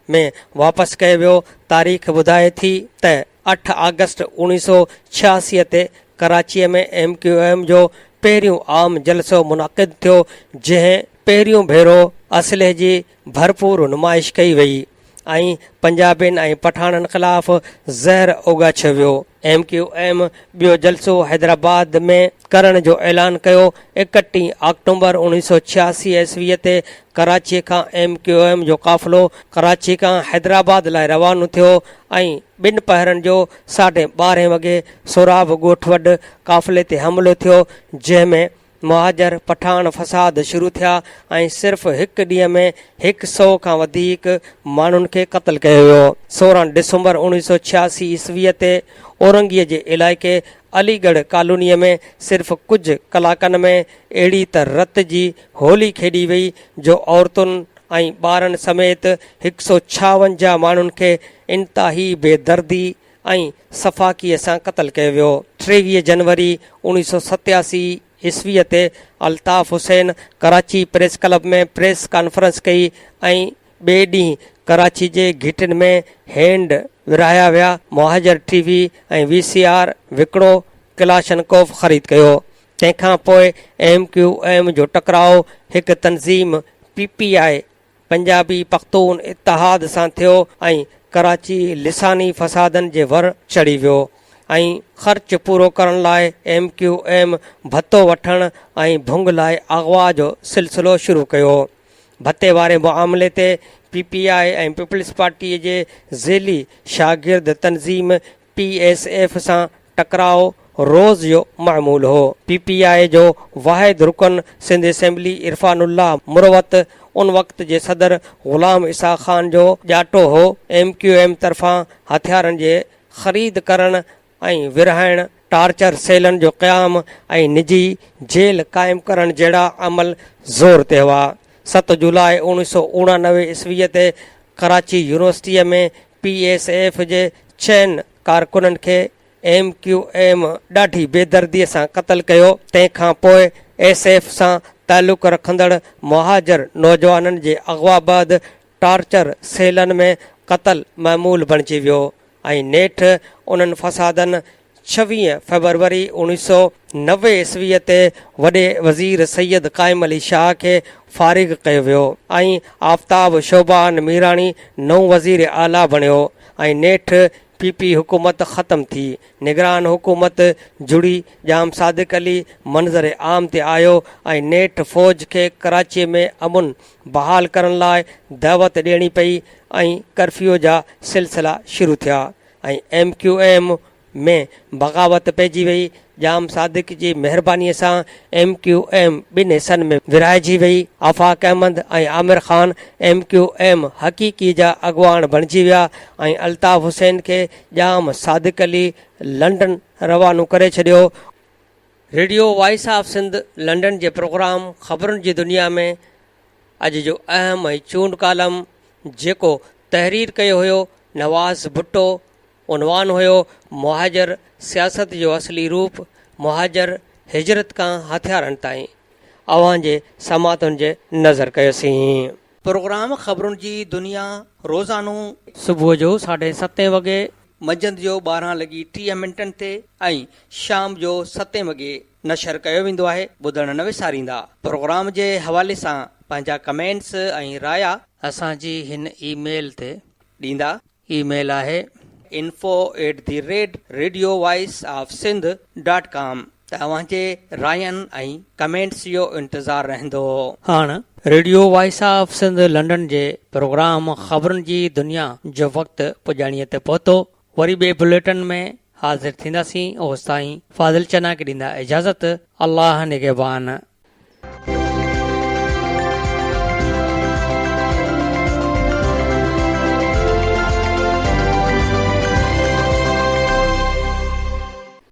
۾ واپس ڪيو ويو. تاريخ ٻڌائي ٿي ته اٺ آگسٽ 1986 تي ڪراچيء ۾ ايم ڪيو ايم جو پهريون عام جلسو منعقد ٿيو، جنهن پهريون ڀيرو اسلحي جي ڀرپور نمائش ڪئي وئي ۽ پنجابين ۽ پٺاڻن خلاف زهر اوڳاڇيو ويو. ايم ڪيو ايم ٻيو جلسو حيدرآباد ۾ ڪرڻ جو اعلان ڪيو. ايڪٽيهه آڪٽومبر 1986 عيسويء تي ڪراچيء کان ايم ڪيو ايم جو قافلو ڪراچي کان حيدرآباد لاء روانو ٿيو ۽ ٻن پهرن جو ساڍي ٻارهين وڳي سهراب ڳوٺ وٽ قافلي تي حملو ٿيو، جنهن ۾ مهاجر پٺاڻ فساد شروع ٿيا ۽ صرف هڪ ڏينهن ۾ هڪ سئو کان وڌيڪ ماڻهن کي قتل ڪيو ويو. 16 ڊسمبر 1986 عيسويء تي اورنگيء جي علائقي علي ڳڙهه ڪالونيء ۾ صرف ڪجهه ڪلاڪن ۾ اهڙي ته رت جي هولي کيڏي وئي جو عورتن ۽ ٻارن سميت هڪ سئو ڇاونجاهه ماڻهن کي انتهائي بي دردي ۽ سفاڪيء سان قتل ڪيو ويو. 23 جنوري 1987 عيسويء تي Altaf Hussain Karachi press club ۾ press conference ڪئي ۽ ٻئي ڏينهن ڪراچي جي گهٽين ۾ هينڊ ورهايا ويا، مهاجر T V ۽ V C R وڪڻو ڪلاشنڪوف خريد ڪيو. تنهن کان پوء ايم ڪيو ايم جو ٽڪراء هڪ تنظيم P P I Punjabi Pashtun Ittehad سان ٿيو ۽ ڪراچي لساني فسادن جي ور چڙهي ويو ۽ خرچ پورو ڪرڻ لاء ايم ڪيو ايم ڀتو وٺڻ ۽ ڀنگ لاء اغوا جو سلسلو شروع ڪيو. ڀتي واري معاملي تي پي پي آء ۽ پيپلز پارٽي جي ذيلي شاگرد تنظيم پي ايس ايف سان ٽڪراء روز جو معمول هو. پي پي آء جو واحد رڪن سنڌ اسيمبلي عرفان الله مروت ان وقت جي صدر غلام اسحاق خان جو ڄاٽو هو. ايم ڪيو ايم طرفان هٿيارن جي خريد ڪرڻ ۽ ورهائڻ، ٽارچر سيلن جو قيام ۽ نجي جيل قائم ڪرڻ جهڙا عمل زور تي هئا. ست جولاء اوڻيهه سو اوڻانوي عيسويء تي ڪراچي يونيورسٽيء ۾ پي ايس ايف جي چئن ڪارڪنن کي ايم ڪيو ايم ڏاڍي بيدرديء سان قتل ڪيو، تنهن کان پوء ايس ايف سان تعلق رکندڙ مهاجر نوجوانن جي اغوا بعد ٽارچر سيلن ۾ قتل معمول بڻجي ويو ۽ نيٺ انهن فسادن ڇويهه فيبروري 1990 عيسويء تي وڏي وزير سيد قائم علي شاهه کي فارغ ڪيو ويو ۽ آفتاب شعبان ميراڻي نئون وزير اعليٰ بڻيو ۽ نيٺ پي پي حڪومت ختم ٿي، نگران حڪومت جڙي، ڄام صادق علي منظر عام تي آيو ۽ نيٺ فوج کي ڪراچيء ۾ امن بحال ڪرڻ لاء دعوت ڏيڻي پئي ۽ ڪرفيو جا سلسلا شروع ٿيا ۽ ايم ڪيو ايم ۾ بغاوت پئجي وئي، ڄام صادق جي مهربانيء سان ايم ڪيو ايم ٻن حصن ۾ ورهائجي وئي، Afaq Ahmed ۽ Amir Khan M Q M حقيقي جا اڳواڻ بڻجي ويا ۽ الطاف حسين کي ڄام صادق علي لنڊن روانو ڪري ڇڏيو. Radio voice of Sindh London جي پروگرام خبرن جي دنيا ۾ اڄ جو اهم ۽ چونڊ ڪالم جيڪو تحرير ڪيو هيو نواز ڀٽو عنوان هيو مهاجر سياست جو اصلي روپ، مهاجر هجرت کان هٿيارن تائين. اوهان جي سماعتن جي نظر ڪيوسين. پروگرام خبرن جي دنيا روزانو. صبح جو ساڍي ستين وڳي. منجهند جو 12 لڳي 30 منٽن تي ۽ شام جو ستين وڳي نشر ڪيو ويندو آهي ٻڌڻ نه وساريندا پروگرام جي حوالي سان پنهنجا ڪمينٽس ۽ رايا. اسان جي هن اي ميل تي. ڏيندا. اي ميل آهي. Info at the rate radio voice of Sindh dot com ته اوهان جي راين ۽ ڪمينٽس جو انتظار رهندو. هاڻ radio voice of Sindh London جي پروگرام خبرن جي دنيا جو وقت پڄاڻيء تي پهتو. وري ٻئي بليٽن ۾ حاضر ٿينداسين اوستائين فاضل چنا کي ڏيندا اجازت. الله نگهبان.